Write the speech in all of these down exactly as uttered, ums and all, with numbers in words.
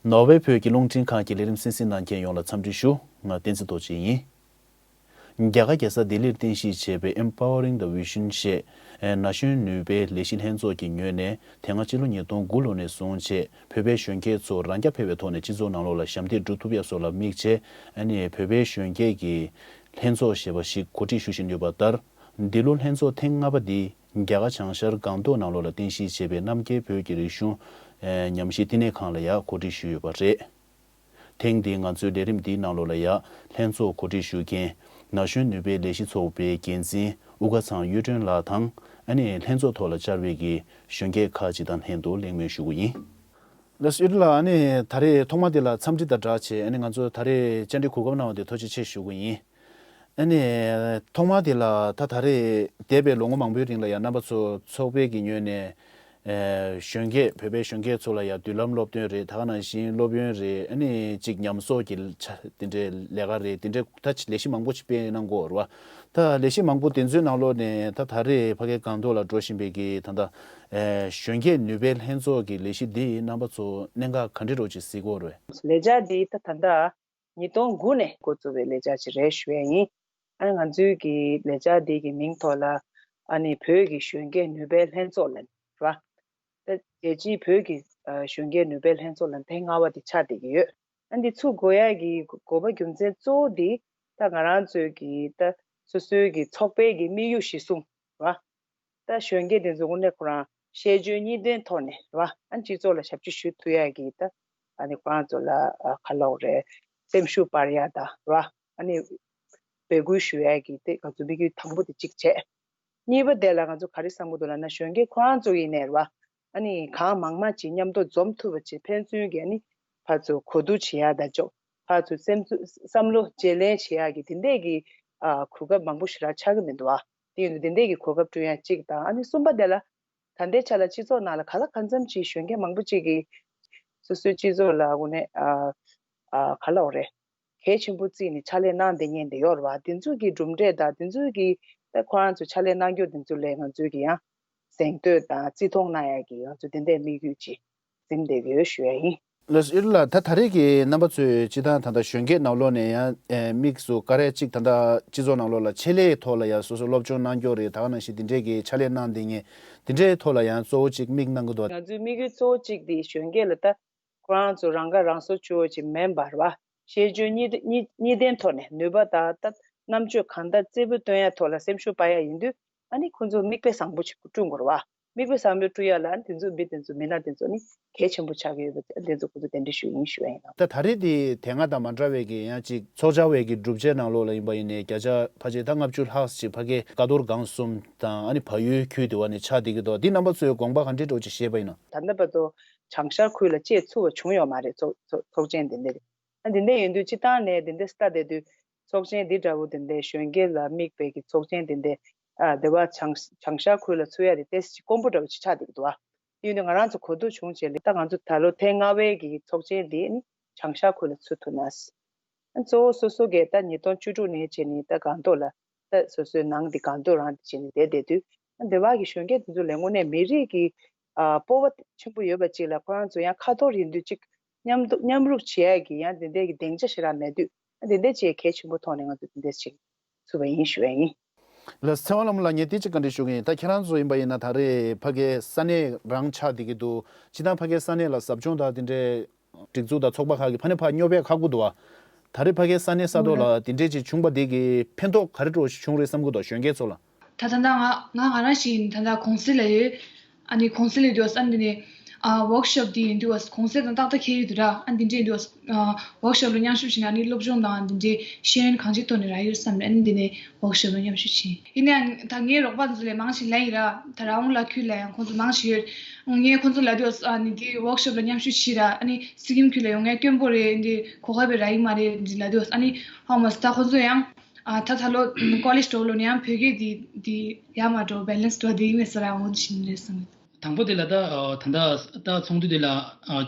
ནོར་ཝེ་བོད་ཀྱི་རླུང་འཕྲིན་ཁང་གི་ལས་རིམ་གསན་གཟིགས་གནང་མཁན་ཡོངས་ལ་འཚམས་འདྲི་ཞུ། ང་བསྟན་འཛིན་རྡོ་རྗེ་ཡིན། རྒྱ་གར་རྒྱལ་ས་ལྡི་ལིར་རྟེན་གཞི་བྱས་པའི་Empowering the Vision ཞེས་ན་གཞོན་ནུས་པའི་ལས་གཞི་ལྷན་ཚོགས་ཀྱི་ངོས་ནས། དེ་སྔ་ཕྱི་ལོ་ཉིས་སྟོང་དགུ་ལོ་ནས་བཟུང་བྱས་བོད་པའི་གཞོན་སྐྱེས་ཚོ་རང་རྐྱ་འཕེར་བའི་ཐོག་ནས་སྤྱི་ཚོགས་ནང་ལོགས་ལ་ཞབས་འདེགས་སྒྲུབ་ཐུབ་ཡ་སོགས་ལ་དམིགས་བྱས། ཨ་ནི་བོད་པའི་གཞོན་སྐྱེས་ཀྱི་ལྷན་ཚོགས་ཞེས་པ་ཞིག་གོ་སྒྲིག་ཞུ་བཞིན་ཡོད་པ་ལྟར། འདི་ལོ་ལྷན་ཚོགས་ཐེངས་ལྔ་པ་འདི་རྒྱ་གར་བྱང་ཤར་སྒང་ཏོག་ནང་ལོགས་ལ་རྟེན་གཞི་བྱས་པའི་རྣམ་རྒྱལ་བོད་ཀྱི་རིག་གཞུང་ཉམས་ཞིབ་བསྟི་གནས་ཁང་ལ་ཡང་གོ་སྒྲིག་ཞུས་ཡོད་པ་རེད། ཐེངས་འདིའི་ང་ཚོའི་ལས་རིམ་འདིའི་ནང་ལོགས་ལ་ཡང་ལྷན་ཚོགས་གོ་སྒྲིག་ཞུ་མཁན་ན་གཞོན་ནུས་པའི་ལས་གཞི་ཚོགས་པའི་འགན་འཛིན་དབུ་དཀར་ཚང་གཡུ་སྒྲོན་ལགས་དང་། ཨ་ནི་ལྷན་ཚོགས་ཐོག་ལ་བཅར་བའི་གི་གཞོན་སྐྱེས་ཁག་ཅིག་དང་ལྷན་དུ་གླེང་མོལ་ཞུ་གི་ཡིན། ལགས་སོ། ཨི་རི་ལགས། ཨ་ནི་ད་རེས་ཐོག་མ་དེ་ལ་འཚམས་འདྲི་དང་སྦྲགས་བྱས། ཨ་ནི་ང་ཚོ་ད་རེས་བཅར་འདྲི་གོ་སྐབས་གནང་བ་དེ་ཐུགས་རྗེ་ཆེ་ཞུ་གི་ཡིན། ཨ་ནི་ཐོག་མ་དེ་ལ་ད་ད་རེས་འདས་པའི་ལོ་ངོ་མང་པོའི་རིང་ལ་ཡང་རྣམ་པ་ཚོ་ཚོགས་པའི་གི་ངོས་ནས་ཨེ་གཞོན་སྐྱེས་བོད་པའི་གཞོན་སྐྱེས་ཚོ་ལ་ཡང་མདུན་ལམ་སློབ་སྟོན་རེད། ད་ག་ནང་བཞིན་སློབ་ཡོན་རེད། ཨ་ནི་གཅིག་ཉམས་གསོག་གི་ཆ་དེ་འདྲའི་ལས་ཀ་རེད། དེ་འདྲའི་ད་ལས་གཞི་མང་པོ་ཞིག་སྤེལ་གནང་གི་ཡོད་རེད་བ། ད་ལས་གཞི་མང་པོ་དེ་ཚོའི་ནང་ལོགས་ནས་ད་ད་རེས་ཕ་གིའི་སྒང་ཏོག་ལ་འགྲོ་བཞིན་པའི་གི་ད་ལྟ་ཨེ་གཞོན་སྐྱེས་ནུས་པའི་ལྷན་ཚོགས་ཀྱི་ལས་གཞི་འདི་རྣམ་པ་ཚོ་གནད་འགག་ག་འདྲའི་འདྲ་བོ་ཅིག་གཟིགས་ཀྱི་ཡོད་རེད། ལས་འཆར་འདི་ད་ད་ལྟ་ཉིས་སྟོང་དགུ་ནས་འགོ་བཙུགས་པའི་ལས་འཆར་ཅིག་རེད་ཞུ་ཡ་ཡིན། ཨ་ནི་ང་ཚོའི་གི་ལས་འཆར་འདི་གི་མིང་ཐོག་ལ་ཨ་ནི་བོད་ཀྱི་གཞོན་སྐྱེས་ནུས་པའི་ལྷན་ཚོགས་ལབ་ར། ད་རྒྱལ་སྤྱིའི་བོད་ཀྱི་ཨ་གཞོན་སྐྱེས་ནུས་པའི་ལྷན་ཚོགས་ལ་ཐེངས་ལྔ་པ་དེ་ཆགས་བསྡད་ཀྱི་ཡོད། ཨ་འདི་ཚུགས་དགོས་ཡ་གི་དགོས་པ་རྒྱུ་མཚན་གཙོ་བོ་འདི་ད་ང་རང་ཚོའི་གི་ད་སོ་སོའི་གི་ཚོགས་པའི་གི་དམིགས་ཡུལ་གཞི་བཟུང་ར། ད་གཞོན་སྐྱེས་དེ་ཚོ་དངོས་གནས་ཁོ་རང་ཤེས་འཇོན་གཉིས་ལྡན་ཐོག་ནས་ར། ཨ་སྤྱི་ཚོགས་ལ་ཞབས་ཕྱི་ཞུ་ཐུབ་ཡ་གི་ད་ཨ་ནི་ཁོ་རང་ཚོ་ལ་ཨ་ག་ལབ་དགོས་རེད། སེམས་ཤུགས་སྤར་ཡ་ད་ར། ཨ་ནི་འབོད་སྐུལ་ཞུ་ཡ་གི་དེ་ང་ཚོ་དམིགས་ཡུལ་དང་པོ་དེ་གཅིག་བྱས། གཉིས་པ་དེ་ལ་ང་ཚོ་ག་རེ་བསམ་གྱི་འདུག་ལབ་ན། གཞོན་སྐྱེས་ཁོ་རང་ཚོ་ཡིན་ནའི་རེད་བ། ཨ་ནི་གང་མང་མང་ཅིག་མཉམ་དུ་འཛོམས་ཐུབ་པ་ཅིག་ཕན་ཚུན་གྱི་ཨ་ནི་ཕར་ཚུར་གོ་བསྡུར་བྱེད་ཡ་དང་ཅོག་ཕར་ཚུར་སེམས་བསམ་བློ་བརྗེ་ལེན་བྱེད་ཡ་གི་དེ་འདྲས་ཀྱི་ཨ་གོ་སྐབས་མང་པོ་ཞེ་དྲག་ཆགས་ཀྱི་མི་འདུག་ཨ། དེ་ཡིན་དུས་དེ་འདྲས་ཀྱི་གོ་སྐབས་བསྐྲུན་ཡ་གཅིག་དང་། ཨ་ནི་གསུམ་པ་དེ་ལ་ད་ལྟའི་ཆ་ལ་སྤྱི་ཚོགས་ནང་ལ་ག་ལ་གང་འཚམ་ཅིག་གཞོན་སྐྱེས་མང་པོ་ཅིག་གིས་སོ་སོའི་སྤྱི་ཚོགས་ལ་དངོས་གནས་ཨ་ཨ་ག་ལབ་དགོས་རེད། གལ་ཆེན་པོ་བརྩིས་ནས་ཕྱག་ལས་གནང་བསྡད་མཁན་དེ་ཡོད་རེད་བ། དེ་ཚོ་གི་གྲུབ་འབྲས་དང་དེ་ཚོ་གི་ད་ཁོ་རང་ཚོ་ཕྱག་ལས་གནང་རྒྱུ་དེ་ཚོ་ལ་ང་ཚོས་ཀྱི་ཡང་གཟེངས་བསྟོད་དང་བརྩི་མཐོང་གནང་ཡ་གི་ང་ཚོ་དེ་འདྲའི་དམིགས་ཡུལ་ཅིག་འཛིན་བསྡད་ཀྱི་ཡོད་ཞུ་ཡ་ཡིན། ལགས་སོ། ཨི་རི་ལགས། ད་ད་རེས་ཀྱི་རྣམ་པ་ཚོས་སྤྱིར་བཏང་ད་ལྟ་གཞོན་སྐྱེས་ནང་ལོགས་ནས་ཡང་ཨེ་དམིགས་སུ་བཀར་ཡ་གཅིག་ད་ལྟ་སྤྱི་ཚོགས་ནང་ལོགས་ལ་ཆེད་ལས་ཐོག་ལ་ཡང་སོ་སོ་སློབ་སྦྱོང་གནང་རྒྱུ་རེད། ད་ག་ནང་བཞིན་དེ་འདྲས་ཀྱི་ཕྱག་ལས་གནང་བསྡད་མཁན་དེ་འདྲའི་ཐོག་ལ་ཡང་གཙོ་བོ་གཅིག་དམིགས་གནང་གི་འདུག་ང་ཚོའི་དམིགས་ཡུལ་གཙོ་བོ་གཅིག་དེ་གཞོན་སྐྱེས་ལ་ད་ཁོ་རང་ཚོ་རང་ཁ་རང་གསོ་བྱེད་ཡ་ཅིག་མིན་པར་བ། ཤེས་འཇོན་གཉིས་གཉིས་གཉིས་ལྡན་ཐོག་ནས་ནུས་པ་དང་ད་རྣམ་དཔྱོད་གང་དག་རྩེ་ཕུད་སྟོན་ཡ་ཐོག་ལ་སེམས་ཤུགས་སྤར་ཡ་ཡིན་དུས། ཨ་ནི་ཁོང་ཚོ་མིག་དཔེ་བཟང་པོ་ཞིག་བསྐྲུན་དགོས་རེད་བ། མིག་དཔེ་བཟང་པོ་བསྐྲུན་ཡ་ལ་ཨ་ནི་དེ་ཚོ་མི་དེ་ཚོ་མི་སྣ་དེ་ཚོ་ནི་གལ་ཆེན་པོ་ཆགས་ཀྱི་ཡོད་པ་དེ་ཚོ་ཁོང་ཚོ་གདན་འདྲེན་ཞུ་ཡིན་ཞུ་ཡ་ཡིན་ནམ། ད་ད་རེས་དེ་དེ་སྔ་དང་མ་འདྲ་བའི་གི་ཡང་ཅིག་ཚོགས་བཅར་བའི་གི་གྲུབ་ཆའི་ནང་ལོགས་ལ་ཡིན་པ་ཡིན་ནའི་བརྒྱ་ཆ་ཕལ་ཆེར་ད་ལྔ་བཅུ་ལྷག་ཅིག་ཕ་གི་ཀ་རྡོར་སྒང་གསུམ་དང་ཨ་ནི་བལ་ཡུལ་ཁུལ་དེ་བ་ནས་ཆགས་བསྡད་ཀྱི་འདུག་འདི་རྣམ་པ་ཚོས་དགོངས་པ་ག་འདྲའི་འདྲ་བོ་ཅིག་བཞེས་པ་ཡིན་ནམ། ད་ལྟ་བར་དུ་བྱང་ཤར་ཁུལ་ལ་བཅད་ཚུགས་པ་བྱུང་ཡོད་མ་རེད། ཚོགས་ཚོགས་ཚོགས་ཆེན་དེ་འདྲ་རེད། ཨ་དེ་འདྲ་ཡིན་དུས་སྤྱིར་བཏང་ནས་དེ་འདྲ་ལྟ་བསྡད་དུས་ཚོགས་ཆེན་འདི་འདྲ་བོ་དེ་འདྲའི་གཞོན་སྐྱེས་ལ་དམིགས་པའི་གི་ཚོགས་ཆེན་དེ་འདྲའི་ཨ་དེ་བ་བྱང་བྱང་ཤར་ཁུལ་ལ་ཚུགས་ཡ་དེ་ཏོག་ཙམ་དཀོན་པོ་འདྲ་བོ་ཅིག་ཆགས་བསྡད་ཀྱི་འདུག་ཨ། དེ་ཡིན་དུས་ང་རང་ཚོ་གོ་བསྡུར་བྱུང་རྗེས་ལ་ད་ང་ཚོ་ད་ལོ་ཐེངས་ལྔ་པའི་གི་ཚོགས་ཆེན་འདི་ནི་བྱང་ཤར་ཁུལ་ལ་ཚུགས་ཐུབ་ན། ཨ་གཙོ་བོ་སོ་སོ་གིས་ད་ཉིས་སྟོང་བཅུ་དྲུག་ནས་བྱས་ནས་ད་སྒང་ཏོག་ལ་ད་སོ་སོའི་ནང་འདི་སྒང་ཏོག་རང་འདི་བྱས་ནས་བསྡད་བསྡད་དུས། ཨ་འདི་བ་གི་གཞོན་སྐྱེས་དེ་ཚོ་ལ་དངོས་གནས་མི་རིགས་ཀྱི་ཨ་སྤོབས་པ་ཆེན་པོ་ཡོད་པ་ཅིག་ལ་ཁོ་རང་ཚོ་ཡང་ཁ་ཐོར་ཡིན་དུས་ཅིག་མཉམ་དུ་མཉམ་རུབ་བྱེད་ཡ་གི་ཡང་དེ་འདྲའི་གི་སྡིངས་ཆ་ཞེ་དྲག་མེད་དུས། ཨ་དེ་འདྲའི་ཅིག་གལ་ཆེན་པོ་ཐོག་ནས་ང་ཚོ་དེ་འདྲ་ཅིག་ཚུགས་པ་ཡིན་ཞུ་བ་ཡིན། ལགས་སོ། ཚེ་དབང་ལྷ་མོ་ལགས། ངས་དེ་ཅིག་བཀའ་འདྲི་ཞུ་གི་ཡིན། ད་ཁྱེད་རང་ཚོ་ཡིན་པ་ཡིན་ན་ད་རེས་ཕ་གའི་ས་གནས་རང་ཆགས་བསྡད་ཀྱི་འདུག་སྤྱིར་བཏང་ཕ་གའི་ས་གནས་ལ་ཟབ་སྦྱོང་དང་དེ་འདྲའི་སྒྲིག་འཛུགས་དང་ཚོགས་པ་ཁག་གིས་ཕ་ནས་ཕར་སྙོབ་པའི་ཁག་པོ་འདུག་བ། ད་རེས་ཕ་གའི་ས་གནས་ས་ཐོག་ལ་དེ་འདྲས་ཅིག་བྱུང་བ་དེ་གིས་ཕན་ཐོགས་ག་རེ་འདྲ་བོ་ཞིག་བྱུང་རེད་བསམ་གྱི་འདུག་གཞོན་སྐྱེས་ཚོ་ལ། ད་ད་ལྟ་ང་ང་ང་རང་ཞིག་ཡིན། ད་ལྟ་གོང་གསལ་ལ་ཡོད། ཨ་ནི་གོང་གསལ་ལ་ཡོད་དུས་ཨ་འདི་ནས་ཨ་ཝོག་ཤོབ་འདི་ཡིན་དུས་གོང་གསལ་དང་ཏག་ཏག་འཁེལ་ཡོད་དུས་ར། ཨ་འདི་འདྲས་ཡིན་དུས་ཨ་ཝོག་ཤོབ་ལ་མཉམ་ཞུགས་བྱས་ནས་ཨ་ནི་སློབ་སྦྱོང་དང་འདི་འདྲས་ཤེས་ཡོན་གང་ཅིའི་ཐོག་ནས་རག་ཡོད་བསམ་ནས་ཨ་ནི་འདི་ནས་ཝོག་ཤོབ་ལ་མཉམ་ཞུགས་བྱས། ཡིན་ནའང་ད་ངའི་རོགས་པ་ཚོ་ལས་མང་ཞིག་ལབ་ཡིན་ར། ད་ར་ཝུན་ལ་ཁུལ་ལ་ཡང་ཁོང་ཚོ་མང་ཞིག་ཡོད། ངས་ཁོང་ཚོ་ལབ་དུས་ཨ་ནི་འདི་ཝོག་ཤོབ་ལ་མཉམ་ཞུགས་བྱས་ར། ཨ་ནི་སི་ཀིམ་ཁུལ་ལ་ཡོང་ངས་དཀོན་པོ་རེད། འདི་གོ་སྐབས་རག་གི་མ་རེད་འདི་ལབ་དུས་ཨ་ནི་ཧ་མ་སི་ད་ཁོང་ཚོ་ཡང་ཨ་ད་ད་ལོ་ཀོ་ལེཇ་འགྲོ་ལོ་ནས་ཡང་བོད་སྐད་འདི་འདི་ཡར་མར་འགྲོ་བེ་ལེན་སི་འགྲོ་འདི་ཡིན་མེད་ས་ར་འོང་བཞིན་རེད་བསམ་གི། དང་པོ་དེ་ལ་ད་ཨ་ད་ལྟ་ད་ཚོགས་འདུ་དེ་ལ་ཨ་ཨ་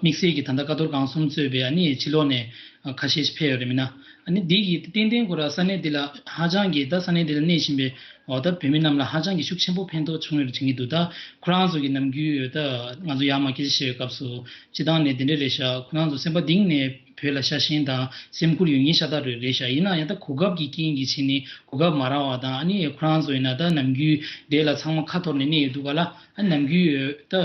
དམིགས་བསལ་གྱི་ད་ལྟ་ཀ་རྡོར་སྒང་གསུམ་གཙོས་པའི་ཨ་ནི་ཕྱི་ལོགས་ནས་ ཁ་ཤས་ཤིག་ཕེབས་ཡོད་རེད་མིན་ན། ཨ་ནི་འདི་གི་ཏན་ཏན་ཁོ་ར་ས་གནས་འདི་ལ་ཧ་ཅང་གི་ད་ས་གནས་འདི་ལ་གནས་བཞིན་པའི་འོ་ད་བོད་མི་རྣམས་ལ་ཧ་ཅང་གི་ཤུགས་ཆེན་པོ་ཕན་ཐོགས་བྱུང་ཡོད་རེད་དྲན་གྱི་འདུག་ད་ཁོ་རང་ཚོ་གི་ནམ་རྒྱུན་ད་ང་ཚོ་ཡར་མར་སྐད་ཆ་བཤད་པའི་སྐབས་སུ་སྤྱི་བཏང་ནས་འདི་འདྲ་རེད་ཤག་ཁོ་རང་ཚོ་སེམས་པ་གཏིང་ནས་བོད་ལ་ཤ་ཞེན་དང་སེམས་ཁུར་ཡོད་མཁན་ཤ་སྟག་རེད་རེད་ཤག་ཡིན་ན་ཡང་ད་གོ་སྐབས་ཀྱི་རྐྱེན་གྱིས་བྱས་ནས་གོ་སྐབས་མ་རག་པ་དང་ཨ་ནི་ཁོ་རང་ཚོ་ཡིན་ན་ད་ནམ་རྒྱུན་འདི་ལ་ཚང་མ་ཁ་འཐོར་ནས་གནས་ཡོད་འདུག་ག་ལ། ཨ་ནམ་རྒྱུན་ད་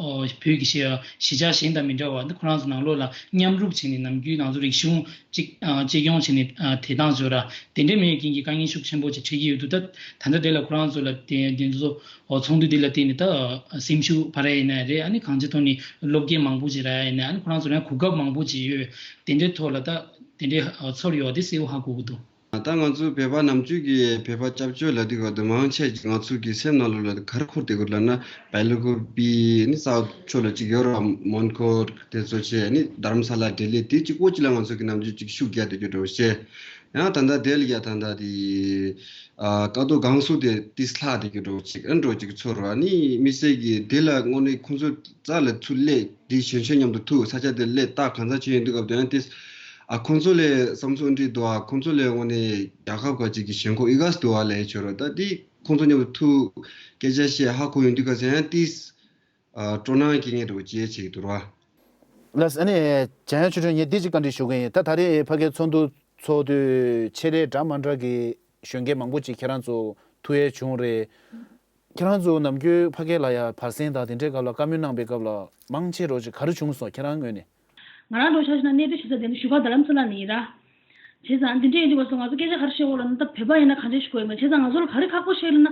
ཨོ་བོད་ཀྱི་གཞིས་གཞིས་ཆགས་གཞན་དང་མི་འདྲ་བར་འདི་ཁོ་རང་ཚོ་ནང་ལོགས་ལ་མཉམ་རུབ་བྱས་ནས་ནམ་རྒྱུན་ང་ཚོ་རིག་གཞུང་གཅིག་ཨ་གཅེས་སྐྱོང་བྱས་ནས་ཨ་དེ་དང་འབྱོར་ར་དེ་འདྲ་མེད་མཁན་གྱི་དཀའ་ངལ་ཤུགས་ཆེན་པོ་ཅིག་འཕྲད་ཀྱི་ཡོད་འདུག་ད་ད་ལྟ་དེ་ལ་ཁོ་རང་ཚོ་ལ་དེ་དེ་ཚོ་ཨོ་ཚོགས་འདུ་འདི་ལ་བརྟེན་ནས་ད་སེམས་ཤུགས་འཕར་ཡ་ཡིན་ན་རེད། ཨ་ནི་གང་ཅིའི་ཐོག་ནས་བློ་སྐྱེད་མང་པོ་ཅིག་རག་ཡ་ཡིན་ན་ཨ་ནི་ཁོ་རང་ཚོ་ལ་གོ་སྐབས་མང་པོ་ཅིག་ཡོད། དེ་འདྲའི་ཐོག་ལ་ད་དེ་འདྲའི་ཨ་ཚོར་ཡོད་དེ་གསལ་པོ་ཧ་གོ་གི་འདུག་ད་ང་ཚོ་བོད་པ་ནམ་རྒྱུན་གྱི་བོད་པ་སྐྱབས་བཅོལ་ལ་དེ་ག་དུ་མང་ཆེ་ཅིག་ང་ཚོ་གི་སེམས་ནང་ལོགས་ལ་ག་རེ་འཁོར་བསྡད་དགོས་ལབ་ན་བལ་ཀོ་པི་ནི་ས་ཕྱོགས་ལ་ཅིག་ཡོད་ར་མོན་གྷོ་དེ་ཚོ་བྱས་ནི་རྡ་རམ་ས་ལ་ལྡི་ལི་དེ་གཅིག་པོ་ཅིག་ལ་ང་ཚོ་གི་ནམ་རྒྱུན་ཅིག་ཤུགས་རྒྱག་བསྡད་རྒྱུ་འདྲ་བོ་བྱས། ཡང་ད་ལྟ་དེ་ལ་ཡ་ད་ལྟ་དེ་ཨ་ཀ་རྡོ་སྒང་སུ་དེ་ཏིས་ལྷག་བསྡད་རྒྱུ་འདྲ་བོ་ཅིག་ཨ་འདྲ་བོ་ཅིག་ཚོར་བ་ནི་དམིགས་བསལ་གྱི་དེ་ལ་དངོས་གནས་ཁོང་ཚོ་རྩ་ལ་ཚུར་སླེབས་དེ་གཞོན་གཞོན་མཉམ་དུ་ཐུག་ས་ཆ་དེ་སླེབས་ད་གང་ཚ་ཆེ་ཡིན་དུས་སྐབས་དེ་ཡང་ཏིས། ཨ་ཁོང་ཚོ་ལས་བསམ་ཚུལ་འདྲི་འདུག་ཨ་ཁོང་ཚོ་ལས་དངོས་གནས་རྒྱལ་ཁབ་ཁག་ཅིག་གི་ཞེན་ཁོག་ཨི་ག་སི་འདུག་ཨ་ལས་བྱོས་རོགས། ད་འདི་ཁོང་ཚོ་མཉམ་དུ་ཐུག་སྐད་ཆ་བཤད་ཧ་གོ་ཡོང་དུས་ག་ཚོད་ཡང་ཏིས་ཨ་སྤྲོ་སྣང་སྐྱེ་མཁན་འདྲ་བོ་ཅིག་བྱེད་ཀྱི་འདུག་ར། ལགས་ཨ་ནི་འཇམ་དབྱངས་ཆོས་སྒྲོན་ངས་འདི་ཅིག་བཀའ་འདྲི་ཞུ་གི་ཡིན། ད་ད་རེས་ཕ་གིའི་ཚོགས་འདུ་ཚོགས་དུས་ཆེད་ལས་འདྲ་མ་འདྲ་གི་གཞོན་སྐྱེས་མང་པོ་ཅིག་ཁྱེད་རང་ཚོ་ཐུག་ཡས་བྱུང་རེད། ཁྱེད་རང་ཚོ་ནམ་རྒྱུན་ཕ་གི་ལ་ཡ་བར་གསེང་དང་དེ་འདྲའི་སྐབས་ལ་བཀའ་མོལ་གནང་པའི་སྐབས་ལ་མང་ཆེ་རོགས་ཅིག་ག་རེ་བྱུང་སོང་ཁྱེད་རང་ངོས་ནས། ང་རང་འདྲ་བོ་ཆ་བཞག་ན་གནས་སྡོད་བྱེད་ས་དེ་ནི་བཞུགས་སྒར་རྡ་རམ་ས་ལ་ནས་ཡིན་ར། བྱས་ཙང་འདི་འདྲའི་ཡིན་དུས་སྐབས་སུ་ང་ཚོ་སྐད་ཆ་ག་རེ་བཤད་དགོས་ལབ་ན་ད་བོད་པ་ཡིན་ན་གང་འདྲ་ཞིག་དགོས་ཡོད་མེད། བྱས་ཙང་ང་ཚོ་ལ་ག་རེ་ཁག་པོ་བཤད་ལབ་ན།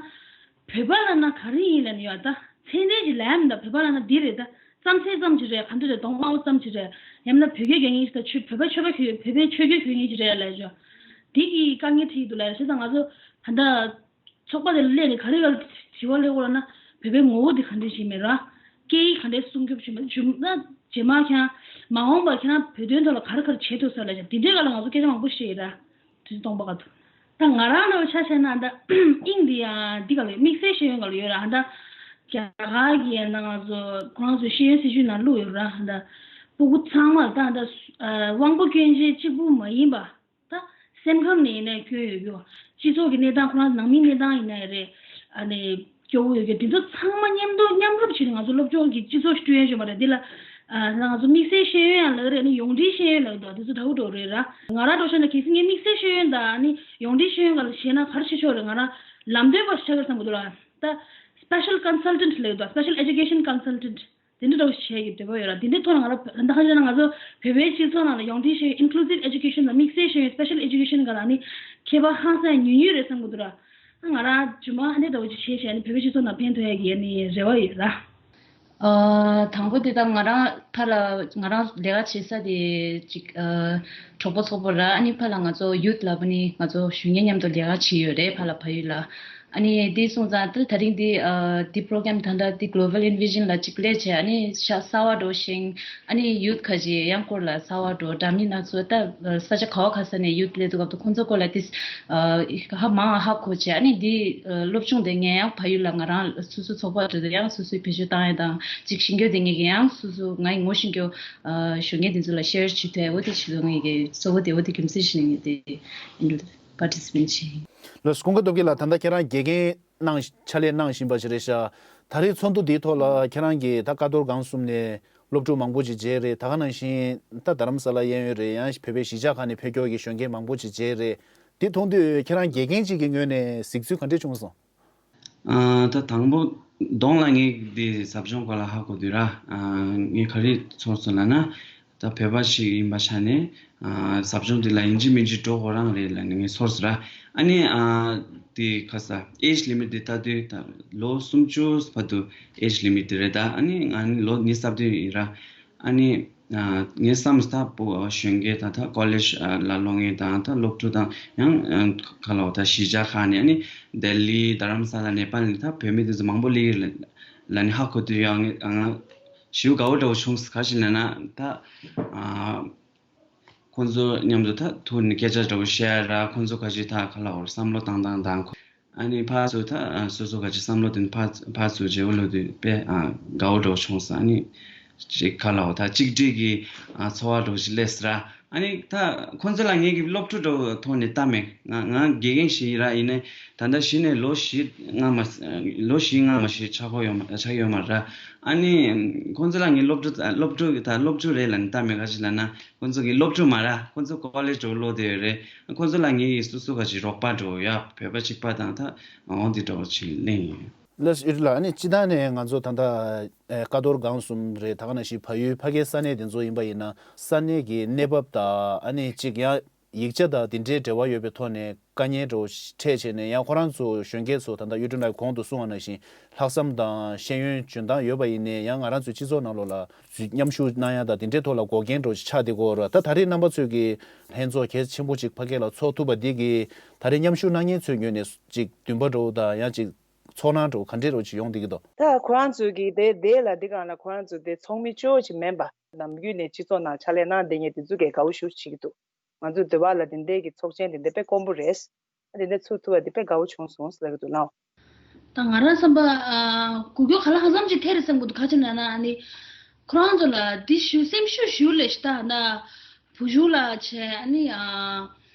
བོད་པ་ལབ་ན་ག་རེ་ཡིན་ལབ་ནས་ཡོད་ད། ཚད་ལྡན་ཞིག་ལབ་ཡ་མི་འདུག་བོད་པ་ལབ་ན་འདི་རེད་ད། རྩམ་ཟན་ཙམ་ཞིག་རེད། ག་འདྲ་རེད། གདོང་དམར་པོ་ཙམ་ཞིག་རེད། ཡང་ན་བོད་སྐད་རྒྱག་མཁན་ཞིག་ད་ཆོས་བོད་པ་ཆོས་པ་གྱོན་བོད་པའི་ཆོས་གོས་གྱོན་མཁན་ཞིག་རེད་ལབ་ཡ་ཅོ། འདི་གི་དཀའ་ངལ་འཕྲད་ཀྱི་འདུག་ལབ་ཡ། བྱས་ཙང་ང་ཚོ་ད་ལྟ། ཚོགས་པ་དེ་ལ་སླེབས་ནས་ག་རེ་ག་རེ་དྲི་བ་སླེབས་ཡོད་ལབ་ན། བོད་པའི་ངོ་བོ་དེ་ག་འདྲ་ཞིག་མེད་ར། སྐད་ཡིག་ག་འདྲ་སྲུང་སྐྱོབ་བྱེད་མ་བྱུང་ན་རྗེས་མ་ཁྱེད་རང་མ་འོངས་པར་ཁྱེད་རང་བོད་དོན་ཐོག་ལ་ག་རེ་ག་རེ་བྱེད་ཐུབ་ས་ལབ་ཀྱང་དེ་འདྲའི་སྒང་ལ་ང་ཚོ་སྐད་ཆ་མང་པོ་བཤད་ཡོད་ར། དུས་ཚོད་སྟོང་པ་ག་ཐུབ། ད་ང་རང་ལ་ཆ་བཞག་ན་ད་དབྱིངས་འདི་ཡང་འདི་ག་ལ་ཡོད། དམིགས་བསལ་ཤེས་ཡོན་ག་ལ་ཡོད་ར། ད་རྒྱ་གར་གྱི་ཡང་ན་ང་ཚོ་ཁོ་རང་ཚོའི་ཤེས་ཡོན་སྲིད་བྱུས་ནང་བླུགས་ཡོད་ར། ད་སྤུ་གུ་ཚང་མ་ད་ད་དབང་པོ་སྐྱོན་ཅན་གཅིག་པུ་མ་ཡིན་པ། ད་སེམས་ཁམས་ནས་ཡིན་ནའི་སྐྱོན་ཡོད་རྒྱུ། སྤྱི་ཚོགས་ཀྱི་གནས་སྟངས་ཁོ་རང་ནང་མིའི་གནས་སྟངས་ཡིན་ནའི་རེད། ཨ་ནི་སྐྱོ་བོ་ཡོད་རྒྱུ་འདི་ཚོ་ཚང་མ་མཉམ་དུ་མཉམ་རུབ་བྱས་ནས་ང་ཚོ་སློབ་སྦྱོང་གི་སྤྱི་ཚོགས་ཤིག་བསྐྲུན་ཡ་ཡོད་མ་རེད། འདི་ལ་ཨ་ང་ཚོ་དམིགས་བསལ་ཤེས་ཡོན་ཡང་ལབ་རེད། ཨ་ནི་ཡོངས་འབྲེལ་ཤེས་ཡོན་ལབ་འདུག་འདི་ཚོ་འདྲ་བོ་འདྲ་བོ་རེད་ར། ང་རང་འགྲོ་ཤེས་ན་གལ་སྲིད་ངས་དམིགས་བསལ་ཤེས་ཡོན་དང་ཨ་ནི་ཡོངས་འབྲེལ་ཤེས་ཡོན་སྒང་ལ་བཤད་ན་ག་རེ་བྱེད་ཆོག་རེད། ང་རང་ལམ་སྟོན་པ་ཞིག་ཆགས་ཀྱི་རེད་བསམ་གྱི་འདུག་ལ། ད་སི་པེ་ཤལ་ཀོན་སལ་ཊེན་ཊི་ལབ་འདུག་སི་པེ་ཤལ་ཨེ་ཌུ་ཀེ་ཤན་ཀོན་སལ་ཊེན་ཊི། དེ་འདྲ་འདྲ་བོ་བྱེད་ཀྱི་འདོད་པ་ཡོད་ར། དེ་འདྲའི་ཐོག་ལ་ང་རང་ད་ག་ཅིག་ན་ང་ཚོ་བོད་པའི་སྤྱི་ཚོགས་ནང་ལ་ཡོངས་འབྲེལ་ཤེས་ཡོན་Inclusive Education དང་དམིགས་བསལ་ཤེས་ཡོན་Special Education སྒང་ལ་ནི་ཁྱད་པར་ཧང་སང་ཉུང་ཉུང་རེད་བསམ་གྱི་འདུག་ར། ང་རང་རྗེས་མ་ཨ་འདྲ་འདྲ་བོ་ཅིག་བྱས་བྱས་ནས་བོད་པའི་སྤྱི་ཚོགས་ནང་ཕན་ཐོགས་ཡ་གི་ནི་རེ་བ་ཡོད་ར། ཨ་དང་པོ་དེ་ད་ང་རང་ཕར་ལ་ང་རང་ལས་ཀ་བྱེད་ས་དེ་ཅིག་ཨ་གྲོགས་པོ་ཚོགས་པ་ར། ཨ་ནི་ཕར་ལ་ང་ཚོ་ཡུཐ་ལབ་པ་ནི་ང་ཚོ་གཞོན་སྐྱེས་མཉམ་དུ་ལས་ཀ་བྱེད་ཡོད་རེད། ཕར་ལ་ཕ་ཡུལ་ལ། ཨ་ནི་དེ་སོང་ཙང་ད་ད་རིང་འདི་ཨ་འདི་པོ་རོ་གྷ་རམ་ད་ལྟ་འདི་Global Envision ལ་གཅིག་སླེབས་བྱས། ཨ་ནི་ཤ་གསར་བ་འགྲོ་ཞིང་། ཨ་ནི་ཡུཐ་ཁ་ཅིག་ཡང་སྐོར་ལ་གསར་བ་འགྲོ་འདྲ་མིན་སྣ་ཚོགས་ད་ས་ཆ་ག་བ་ག་ས་ནས་ཡུཐ་སླེབས་འདུག་སྐབས་དུ་ཁོང་ཚོ་སྐོར་ལ་ཏིས་ཧ་མང་ཧ་གོ་བྱས། ཨ་ནི་འདི་སློབ་སྦྱོང་དེ་ངས་ཡང་ཕ་ཡུལ་ལ་ང་རང་སོ་སོའི་ཚོགས་པ་འགྲོ་དུས་ཡང་སོ་སོའི་བེད་སྤྱོད་བཏང་ཡ་དང་ཅིག་ཤེས་རྒྱུ་དེ་ངས་ཡང་སོ་སོ་ངའི་ངོ་ཤེས་རྒྱུ་ཨ་གཞོན་སྐྱེས་དེ་ཚོ་ལ་ཤེར་བྱེད་ཐུབ་ཡ་འོ་དེ་ཞིག་ལ་ངས་ཀྱི་གཙོ་བོ་དེ་འོ་དེ་རྒྱུ་མཚན་ཞིག་ངས་དེ་ཨིན་པར་ཊི་སི་པེན་ཊི་བྱས་ཡིན། ལགས་སོ། ཀུན་དགའ་སྟོབས་རྒྱལ་ལགས་ད་ལྟ་ཁྱེད་རང་དགེ་རྒན་གནང་ཕྱག་ལས་གནང་བཞིན་པ་ཞིག་རེད་ཤག་ད་རེས་ཚོགས་འདུ་འདིའི་ཐོག་ལ་ཁྱེད་རང་གིས་ད་ཀ་རྡོར་སྒང་གསུམ་ནས་སློབ་ཕྲུག་མང་པོ་ཞིག་མཇལ་རེད། ད་ག་ནང་བཞིན་ད་རྡ་རམ་ས་ལ་གཡས་གཡོན་རེད། ཡང་བོད་པའི་གཞིས་ཆགས་ཁག་ནས་ཕེབས་མཁན་གྱི་གཞོན་སྐྱེས་མང་པོ་ཞིག་མཇལ་རེད། འདི་མཐོང་དུས་ཁྱེད་རང་དགེ་རྒན་ཅིག་གི་ངོས་ནས་གཟིགས་ཚུལ་ག་འདྲ་བྱུང་སོང་། ཨ་ད་དང་པོ་གདོང་ལ་ངས་འདི་ཟབ་སྦྱོང་སྐོར་ལ་ཧ་གོ་དུས་ར། ཨ་ངས་ག་རེ་ཚོར་སོང་ལབ་ན། ད་བོད་པ་ཞིག་ཡིན་པ་ཆ་ནས་ཨ་ཟབ་སྦྱོང་འདི་ལ་ཡིན་གཅིག་མིན་གཅིག་འགྲོ་དགོས་རང་རེད་ལབ་ནས་ངས་ཚོར་སོང་ར། ཨ་ནི་ཨ་དེ་ཁ་ས་age limit འདི་ལྟ་དུས་ད་ལོ་སུམ་ཅུ་བར་དུ་age limit འདི་རེད། ད་ཨ་ནི་ང་ནི་ལོ་ཉི་ཤུ་རྩ་བདུན་ཡིན་ར། ཨ་ནི་ཨ་ངས་བསམ་སྟབས་པོ་གཞོན་སྐྱེས་དང་ད་ཀོ་ལེཇ་ཨ་ལ་ལོག་མཁན་དང་ད་སློབ་ཕྲུག་དང་ཡང་ཨ་ག་ལ་བ་ད་གཞིས་ཆགས་ཁག་ནས་ཨ་ནི་ལྡི་ལི་རྡ་རམ་ས་ལ་ནེ་པཱལ་ནས་ད་བོད་མི་དེ་ཚོ་མང་པོ་སླེབས་ཡོད་ལབ་ནས་ཧ་གོ་དུས་ཡང་ང་ང་ཞེ་པོ་དགའ་བོ་འདྲ་བོ་བྱུང་སོང་། ག་རེ་ཡིན་ལབ་ན་ད་ཨ་ཁོང་ཚོ་མཉམ་དུ་ད་ཐུག་ནས་སྐད་ཆ་འདྲ་བོ་བཤད་ར། ཁོང་ཚོ་ག་ཅིག་ད་ག་ལ་བ་བསམ་བློ་བཏང་སྟངས་དང་ཁོ་ཨ་ནི་ཕར་ཚུར་ད་ཨ་སོ་སོ་ག་ཅིག་བསམ་བློ་དེ་ནི་ཕར་ཕར་ཚུར་བརྗེ་པོ་ལོ་དུས་དཔེ་ཨ་དགའ་བོ་འདྲ་བོ་བྱུང་སོང་། ཨ་ནི་ཅིག་ག་ལ་བ་ད་གཅིག་སྒྲིལ་གྱི་ཨ་ཚོར་བ་འདྲ་བོ་ཞིག་སླེབས་སོང་ར། ཨ་ནི་ད་ཁོང་ཚོ་ལ་ངེད་ཀྱི་སློབ་ཕྲུག་འདྲ་བོ་ཐོག་ནས་ལྟ་མེད། ང་ང་དགེ་རྒན་ཞིག་ཡིན་ར། ཡིན་ནའི་ད་ལྟ་གཞི་ནས་ལོ་བཞི་ལྔ་མ་ལོ་བཞི་ལྔ་མ་ཞིག་ཆགས་ཀྱི་ཡོད་མ་ཆགས་ཡོད་མ་ར། ཨ་ནི་ཁོང་ཚོ་ལ་ངའི་སློབ་ཕྲུག་སློབ་ཕྲུག་ད་སློབ་ཕྲུག་རེད་ལབ་ནས་ལྟ་མེད། ག་ཅི་ལབ་ན་ཁོང་ཚོ་གི་སློབ་ཕྲུག་མ་ར། ཁོང་ཚོ་ཀོ་ལེཇ་འགྲོ་ལོ་དེ་རེད། ཁོང་ཚོ་ལ་ངའི་སོ་སོ་ག་ཅིག་རོགས་པ་འགྲོ་ཡ། བོད་པ་གཅིག་པ་དང་ད་འོང་དེ་འདྲ་བོ་ཅིག་གླེང་ཡོད། ལགས་ཡུལ་ལ་ཨ་ནི་སྤྱི་བཏང་ནས་ང་ཚོ་ད་ལྟ་ཀ་རྡོར་སྒང་གསུམ་རེད། ད་ག་ནང་བཞིན་བལ་ཡུལ་ཕ་གའི་ས་གནས་དེ་ཚོ་ཡིན་པ་ཡིན་ན་ས་གནས་ཀྱི་གནས་བབ་དང་ཨ་ནི་གཅིག་ཡང་ཡིག་ཆ་དང་དེ་འདྲའི་འབྲེལ་བ་ཡོད་པའི་ཐོག་ནས་དཀའ་ངལ་འདྲ་བོ་འཕྲད་བྱས་ནས་ཡང་ཁོ་རང་ཚོ་གཞོན་སྐྱེས་ཚོ་ད་ལྟ་གཡུ་སྒྲོན་ལགས་གོང་དུ་གསུངས་པ་ནང་བཞིན་ལྷག་བསམ་དང་ཤེས་ཡོན་འཇོན་ཐང་ཡོད་པ་ཡིན་ནའི་ཡང་ང་རང་ཚོའི་སྤྱི་ཚོགས་ནང་ལོགས་ལ་མཉམ་ཞུགས་གནང་ཡ་དང་དེ་འདྲའི་ཐོག་ལ་འགོག་རྐྱེན་འདྲ་བོ་ཆགས་བསྡད་ཀྱི་ཡོད་རེད། ད་ད་རེས་རྣམ་པ་ཚོས་ཀྱི་ལྷན་ཚོགས་གལ་ཆེན་པོ་ཅིག་ཕ་གི་ལ་ཚོགས་ཐུབ་པ་འདི་གིས་ད་རེས་མཉམ་ཞུགས་གནང་མཁན་ཚོའི་ངོས་ནས་ཅིག་འདུན་པ་འདྲ་བོ་དང་ཡང་ཅིག་ཚོར་སྣང་འདྲ་བོ་ག་འདྲས་འདྲ་བོ་ཅིག་ཡོང་བསྡད་ཀྱི་འདུག་ད་ཁོ་རང་ཚོས་ཀྱི་དེ་དེ་ལ་འདི་སྒང་ལ་ཁོ་རང་ཚོ་དེ་ཚོགས་མི་གཙོ་བོ་ཅིག་མིན་པ་ནམ་རྒྱུན་ནས་སྤྱི་ཚོགས་ནང་ཕྱག་ལས་གནང་བསྡད་མཁན་དེ་ཚོ་གས་དགའ་བོ་ཞེ་པོ་ཅིག་བྱེད་ཀྱི་འདུག་ང་ཚོ་འདི་བ་ལ་དེ་འདྲའི་གི་ཚོགས་ཆེན་དེ་འདྲ་དཔེ་དཀོན་པོ་རེད། ཨ་དེ་འདྲ་ཚུགས་ཐུབ་པ་དེ་དཔེ་དགའ་བོ་བྱུང་སོང་ཟེར་ལབ་ཀྱི་འདུག་ལགས། ད་ང་རང་བསམ་པ་ཨ་གོ་རྒྱུ་ག་ལ་ཧ་ཙམ་ཅིག་ཐེ་རེ་ཟེར་དགོས་འདུག་ག་ཅི་ན་ན་ཨ་ནི་ཁོ་རང་ཚོ་ལ་འདི་ཞུ་སེམས་ཤུགས་ཞུ་ལས་ཤི་ད་ན་བུ་ཞུ་ལ་བྱས་ཨ་ནི་ཨ།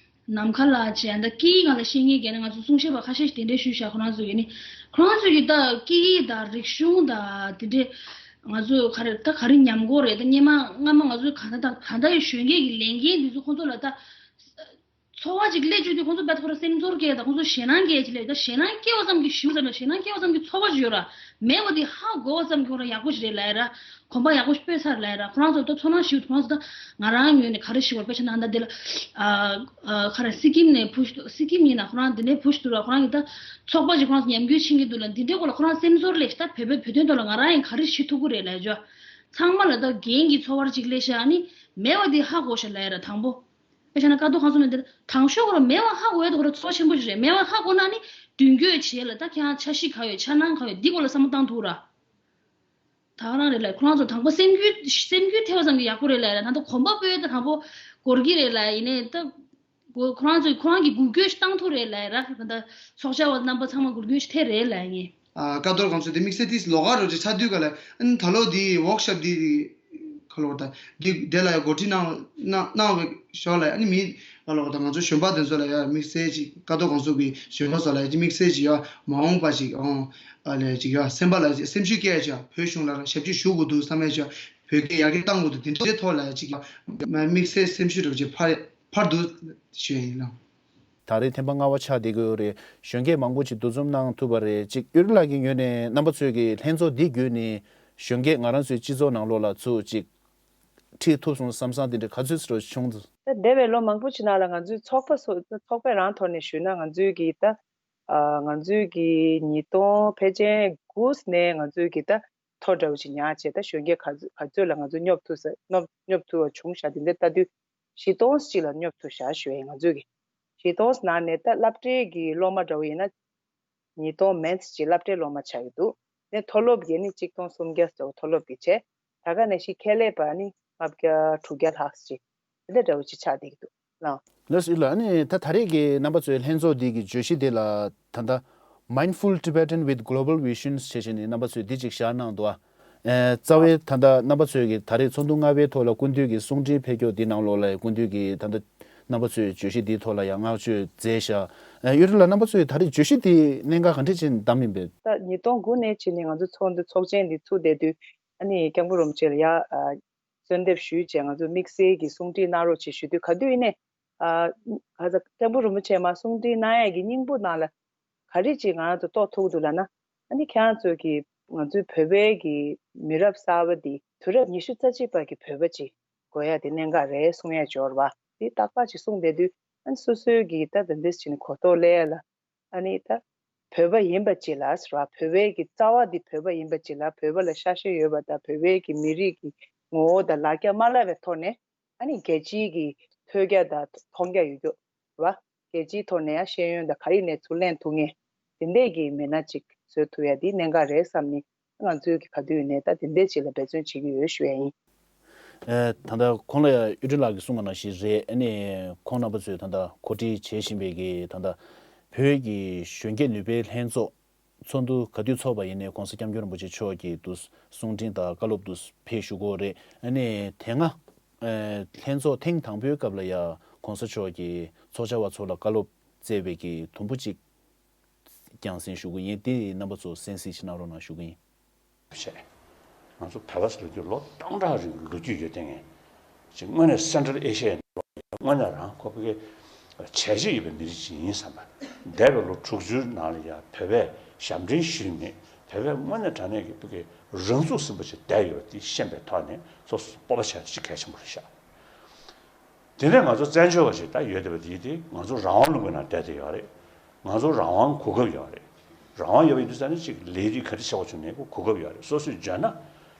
ནམ་མཁའ་ལ་བྱས་ད་སྐད་ཡིག་སྒང་ལ་ཤེས་མཁན་གྱི་ང་ཚོ་གསུང་བཤད་པ་ཁ་ཤས་ཤིག་དེ་འདྲས་ཞུས་ཤག་ཁོ་རང་ཚོ་གིས་ནི་ཁོ་རང་ཚོ་གིས་ད་སྐད་ཡིག་དང་རིག་གཞུང་དང་དེ་འདྲས་ང་ཚོ་ག་རེ་ད་ག་རེ་ཉམས་དགོས་རེད། ད་སྔོན་མ་སྔ་མ་ང་ཚོ་ག་ད་ད་ད་ལྟ་ཡི་གཞོན་སྐྱེས་ཀྱི་ལས་འགན་འདི་ཚོ་ཁོང་ཚོ་ལ་ད་ཚོར་བ་ཅིག་སླེབས་བཅུག་དུས་ཁོང་ཚོ་བད་ཁོ་ར་སེམས་ཚོར་སྐྱེས་དང་ཁོང་ཚོ་ཞེད་སྣང་སྐྱེས་ཅིག་ལས་ད་ཞེད་སྣང་སྐྱེ་བ་ཙམ་གྱིས་ཞུ་ཙམ་ལ་ཞེད་སྣང་སྐྱེ་བ་ཙམ་གྱིས་ཚོར་བ་ཅིག་ཡོད་ར། མེད་པ་དེ་ཧ་གོ་བ་ཙམ་གྱིས་ཁོ་རང་ཡག་པོ་ཞིག་རེད་ལབ་ཡ་ར། གོམ་པ་ཡག་པོ་སྤོས་ཚར་ལབ་ཡ་ར། ཁོ་རང་ཚོ་ད་ཚོར་སྣང་ཞིག་ཁོ་རང་ཚོ་ད་ང་རང་ངོས་ནས་ག་རེ་ཞིག་བར་དཔེ་ཆ་ནང་ད་འདི་ལ་ཨ་ཨ་ག་རེ་སི་ཀིམ་ནས་བུ་ཞིག་སི་ཀིམ་ཡིན་ན་ཁོ་རང་འདི་ནས་བུ་ཞིག་འདུག་ར། ཁོ་རང་གི་ད་ཚོགས་པ་ཞིག་ཁོ་རང་ཚོ་ཉམས་རྒུད་ཕྱིན་གྱི་འདུག་ལ། འདི་འདྲའི་སྐོར་ལ་ཁོ་རང་སེམས་ཚོར་ལས་ད་བོད་པའི་བོད་དོན་ཐོག་ལ་ང་རང་ཡང་ག་རེ་ཞིག་ཐུབ་ཀྱི་རེད་ལབ་ཡ་ཅོ། ཚང་མ་ལ་ད་རྒན་གྱི་ཚོར་བ་ཅིག་ལས་ཤ་ཨ་ནི་མེད་པ་འདི་ཧ་གོ་ཤ་ལབ་ཡ་ར་དང་པོ། དཔེ་ཆ་ན་ཀ་རྡོ་ཁང་སོང་ནས་འདིར་དང་ཤོག་གོ་ར་མེད་པ་ཧ་གོ་ཡ་དོ་གོ་ར་ཚོ་ཆེན་པོ་ཞིག་རེད། མེད་པ་ཧ་གོ་ན་ནི་མདུན་སྐྱོད་བྱེད་ལ་ད་ཁྱེད་རང་འཆར་གཞི་ག་ཡོད་འཆར་སྣང་ག་ཡོད་འདི་སྐོར་ལ་བསམ་བློ་བཏང་ཐུབ་ར། ད་ག་རང་རེད་ལ་ཁོ་རང་ཚོ་དང་པོ་སེམས་འགུལ་སེམས་འགུལ་ཐེབས་པ་ཙམ་གྱིས་ཡག་པོ་རེད་ལ་ད་ལྟ་གོམ་པ་སྤོས་ད་དང་པོ་འགོར་གྱི་རེད་ལ་ཡིན་ནའི་ད་གོ་ཁོ་རང་ཚོས་ཁོ་རང་གི་འགུལ་སྐྱོད་ཞིག་བཏང་ཐུབ་རེད་ལ་ད་ལྟ་ཚོགས་བཅར་བ་རྣམ་པ་ཚང་མ་འགུལ་སྐྱོད་ཞིག་ཐེབས་རེད་ལ་ངས། ཀ་རྡོར་སྒང་ཚོ་དེ་དམིགས་བསལ་ཏིས་ལོགས་ཀ་རོ་ཅིག་ཆགས་དུས་ག་ལ་ཨ་ནི་ད་ལོ་དེ་ཝོག་ཤོབ་དེ་ག་ལོ་ད་དེ་དེ་ལ་ཡང་གོ་སྒྲིག་གནང་གནང་གནང་བའི་ཞོར་ལ་ཨ་ནི་མི་ག་ལོ་ད་ང་ཚོ་གཞོན་པ་དེ་ཚོ་ལ་ཡང་དམིགས་བསལ་ཅིག་ཀ་རྡོར་སྒང་ཚོ་གི་གཞོན་པ་ཚོ་ལ་ཡང་དམིགས་བསལ་ཅིག་ཡང་མ་འོངས་པ་ཅིག་ཨང་ཨ་ལས་ཅིག་ཡང་སེམས་པ་ལ་སེམས་ཤུགས་སྐྱེད་ཅིག་བོད་གཞུང་ལ་ཞབས་ཕྱི་ཞུ་དགོས་འདུག་བསམ་ཡས་ཅིག་བོད་སྐད་ཡར་རྒྱས་གཏང་དགོས་འདུག་དེ་འདྲའི་ཐོག་ལ་ཅིག་ཡང་དམིགས་བསལ་སེམས་ཤུགས་རོ་ཅིག་འཕར་འཕར་འདུག་ཞུ་ཡ་ཡིན་ལ། ད་རེས་ཐེངས་པ་ལྔ་པ་ཆགས་བསྡད་ཀྱི་ཡོད་རེད། གཞོན་སྐྱེས་མང་པོ་ཅིག་འདུ་འཛོམས་གནང་ཐུབ་པ་རེད། ཅིག་གཡུ་རི་ལགས་ཀྱི་ངོས་ནས་རྣམ་པ་ཚོས་ཀྱི་ལྷན་ཚོགས་འདི་བརྒྱུད་ནས་གཞོན་སྐྱེས་ང་རང་ཚོའི་སྤྱི་ཚོགས་ནང་ལོགས་ལ་ཚུར་ཅིག་ཁྲིད་ཐུབ་སོང་བསམ་བསམ་དེ་འདྲ་ག་ཚོད་ཚོད་བྱུང་འདུག་ད་འདས་པའི་ལོ་མང་པོ་ཅིག་ནང་ལ་ང་ཚོའི་ཚོགས་པ་སོ་ཚོགས་པའི་རང་ཐོག་ནས་ཞུས་ན་ང་ཚོའི་གི་ད་ང་ཚོའི་གི་ཉིས་སྟོང་ཕལ་ཆེར་དགུ་ནས་ང་ཚོའི་གི་ད་ཐོ་འདྲ་བོ་ཞིག་ཉར་བྱས་ད་གཞོན་སྐྱེས་ག་ཚོད་ག་ཚོད་ལ་ང་ཚོ་སྙོབ་ཐུབ་ས་སྙོབ་སྙོབ་ཐུབ་པ་བྱུང་ཤག་དེ་འདྲ་ལྟ་དུས་བཞི་སྟོང་གཅིག་ལ་སྙོབ་ཐུབ་ཤག་ཞུ་ཡ་ཡིན་ང་ཚོས་གི་བཞི་སྟོང་ནང་ནས་ད་སློབ་གྲྭའི་གི་སློབ་མ་འདྲ་བོ་ཡིན་ན་ཉིས་སྟོང་མན་ཙམ་ཅིག་སློབ་གྲྭའི་སློབ་མ་ཆགས་ཀྱི་འདུག་ནས་མཐོ་སློབ་ཀྱི་ནི་གཅིག་སྟོང་སུམ་བརྒྱ་ཙམ་མཐོ་སློབ་ཀྱི་བྱས་ད་ག་ནང་བཞིན་ཁྱད་ལས་པ་ནི་ལྔ་བརྒྱ་དྲུག་བརྒྱ་ལྷག་ཅིག་དེ་འདྲ་འདྲ་བོ་ཅིག་ཆགས་བསྡད་ཀྱི་འདུག་ལགས། ལགས་སོ་ལགས། ཨ་ནི་ད་ད་རེས་ཀྱི་རྣམ་པ་ཚོའི་ལྷན་ཚོགས་འདི་གི་བརྗོད་གཞི་དེ་ལ་ད་ལྟ་Mindful Tibetan with Global Visions ཞེས་བྱས་ནས་རྣམ་པ་ཚོས་འདི་གཅིག་བཞག་གནང་འདུག་ཨ། ཨེ་རྩ་བའི་ད་ལྟ་རྣམ་པ་ཚོས་ཀྱི་ད་རེས་ཚོགས་འདུ་ལྔ་པའི་ཐོག་ལ་སྐུ་མདུན་གྱི་གསུང་འཕྲིན་ཕེབས་ཀྱོག་འདི་ནང་ལོགས་ལ་སྐུ་མདུན་གྱི་ད་ལྟ་རྣམ་པ་ཚོས་བརྗོད་གཞི་འདིའི་ཐོག་ལ་ཡང་བསྔགས་བརྗོད་མཛད་བཞག་ཨེ་གཡུ་རི་ལགས་རྣམ་པ་ཚོས་ད་རེས་བརྗོད་གཞི་འདི་གནད་འགག་ག་འདྲས་བྱས་ནས་བདམས་ཡིན་པས། ད་ཉིས་སྟོང་དགུ་ནས་བྱས་ནས་ང་ཚོ་ཚོགས་འདུ་ཚོགས་ཆེན་འདི་ཚུགས་བསྡད་དུས་ཨ་ནི་སྐྱབས་མགོན་རིན་པོ་ཆེ་ལ་ཡ་ཨ། གསོལ་འདེབས་ཞུས་བྱས་ང་ཚོ་དམིགས་བསལ་གྱི་གསུང་འཕྲིན་གནང་རོགས་བྱེད་ཞུ་དུས་ག་དུས་ཡིན་ནའི་ཨ་ག་ས་སྐྱབས་མགོན་རིན་པོ་ཆེ་མར་གསུང་འཕྲིན་གནང་ཡས་ཀྱི་སྙིང་པོ་ནང་ལ་ག་རེ་ཅིག་ང་རང་ཚོ་རྟོགས་ཐུབ་ཀྱི་འདུག་ལབ་ན་ཨ་ནི་ཁྱེད་རང་ཚོ་གི་ང་ཚོའི་བོད་པའི་གི་མི་རབས་གསར་པ་འདི་དུས་རབས་ཉི་ཤུ་རྩ་གཅིག་པ་གི་བོད་པ་ཅིག་དགོས་ཡ་དེ་གནད་འགག་རེད་གསུང་ཡ་འབྱོར་བ་དེ་རྟག་པར་ཅིག་གསུང་བསྡད་དུས་ཨ་ནི་སོ་སོའི་གི་ད་དེ་འདྲས་བྱས་ནས་གོ་རྟོགས་སླེབས་ཡ་ལ། ཨ་ནི་ད་བོད་པ་ཡིན་པ་ཅིག་ལ་ཟེར་བ་བོད་པའི་གི་རྩ་བ་འདི་བོད་པ་ཡིན་པ་ཅིག་ལ་བོད་པ་ལ་ཤ་ཞེན་ཡོད་པ་དང་བོད་པའི་གི་མི་རིགས་ཀྱི་ངོ་བོ་དང་ལ་རྒྱ་མ་བརླག་པའི་ཐོག་ནས་ཨ་ནི་རྒྱལ་སྤྱིའི་གི་ཐོས་རྒྱ་དང་མཐོང་རྒྱ་ཡོད་རྒྱུ་རེད་བ། རྒྱལ་སྤྱིའི་ཐོག་ནས་ཡང་ཤེས་ཡོན་དང་ག་རེ་ནས་ཚུར་ལེན་ཐུབ་མཁན་དེ་འདྲས་ཀྱི་མི་སྣ་ཅིག་བཟོ་ཐུབ་ཡ་འདི་གནད་འགག་རེད་བསམ་ནས་ང་ཚོའི་གི་ག་དུས་ནས་ད་དེ་འདྲས་ཅིག་ལ་འབད་བརྩོན་བྱེད་ཀྱི་ཡོད་ཞུ་ཡ་ཡིན། ཨེ་ད་ལྟ་ཁོང་ལ་ཡང་གཡུ་སྒྲོན་ལགས་ཀྱིས་གསུངས་པ་ནང་བཞིན་རེད། ཨ་ནི་ཁོང་རྣམ་པ་ཚོས་ད་ལྟ་གོ་སྒྲིག་བྱེད་བཞིན་པའི་གི་ད་ལྟ་བོད་ཀྱི་གཞོན་སྐྱེས་ནུས་པའི་ལྷན་ཚོགས་ཚོགས་འདུ་ག་དུས་ཚོགས་པ་ཡིན་ནའི་༸གོང་ས་༸སྐྱབས་མགོན་རིན་པོ་ཆེ་མཆོག་གིས་དུ་གསུང་འཕྲིན་དང་བཀའ་སློབ་དུ་ཕེབས་ཞུ་གི་ཡོད་རེད། ཨ་ནི་དེ་སྔ་ ཨེ། ལྷན་ཚོགས་ཐེངས་དང་པོའི་སྐབས་ལ་ཡ་གོང་ས་མཆོག་གིས་ཚོགས་བཅར་བ་ཚོ་ལ་བཀའ་སློབ་སྩལ་བའི་གི་དུམ་བུ་གཅིག་རྒྱང་སྲིང་ཞུ་གི་ཡིན། དེ་རྣམ་པ་ཚོ་གསན་གཟིགས་ཅིག་གནང་རོགས་གནང་ཞུ་གི་ཡིན། བྱས། ང་ཚོ་བོད་པ་ཟེར་རྒྱུ་ལོ་སྟོང་ཕྲག་རིང་ལོ་རྒྱུས་ཡོད་དེ་ངས་ཅིག་དངོས་གནས་སེན་ཊ་རལ་ཨེ་ཤི་ཡའི་ནང་ལོགས་དངོས་གནས་རང་ཁོ་བོད་ཀྱི་བྱས་རྗེས་ཡོད་པའི་མི་རིགས་ཅིག་ཡིན་བསམ་པ། འདས་པའི་ལོ་དྲུག་ཅུའི་ནང་ལ་ཡང་བོད་པས་ཞབས་འདྲེན་ཞུས་མེད། བོད་པས་དངོས་གནས་དྲང་གནས་ཀྱི་བོད་ཀྱི་རང་ཚུགས་ཟིན་པ་ཞིག་བསྡད་ཡོད་དེ་ཤེས་པའི་ཐོག་ནས་སོ་སོ་སྤོབས་པ་བྱས་ཏེ་ཅིག་གལ་ཆེན་པོ་རེད་ཤག་དེ་ནས་ང་ཚོ་བཙན་བྱོལ་བ་ཞིག་ད་ཡོད་བསྡད་པ་དེ་དེ་ང་ཚོ་རང་དབང་ལུང་པའི་ནང་བསྡད་དེ་ཡོད་རེད། ང་ཚོ་རང་དབང་གོ་སྐབས་ཡོད་རེད། རང་དབང་ཡོད་པ་ཡིན་དུས་ཙང་ནས་ཅིག་ལས་རིགས་ག་རེ་བྱེད་དགོས་བྱུང་ནས་གོ་སྐབས་ཡོད་རེད། སོ་སོས་འཇོན་ན་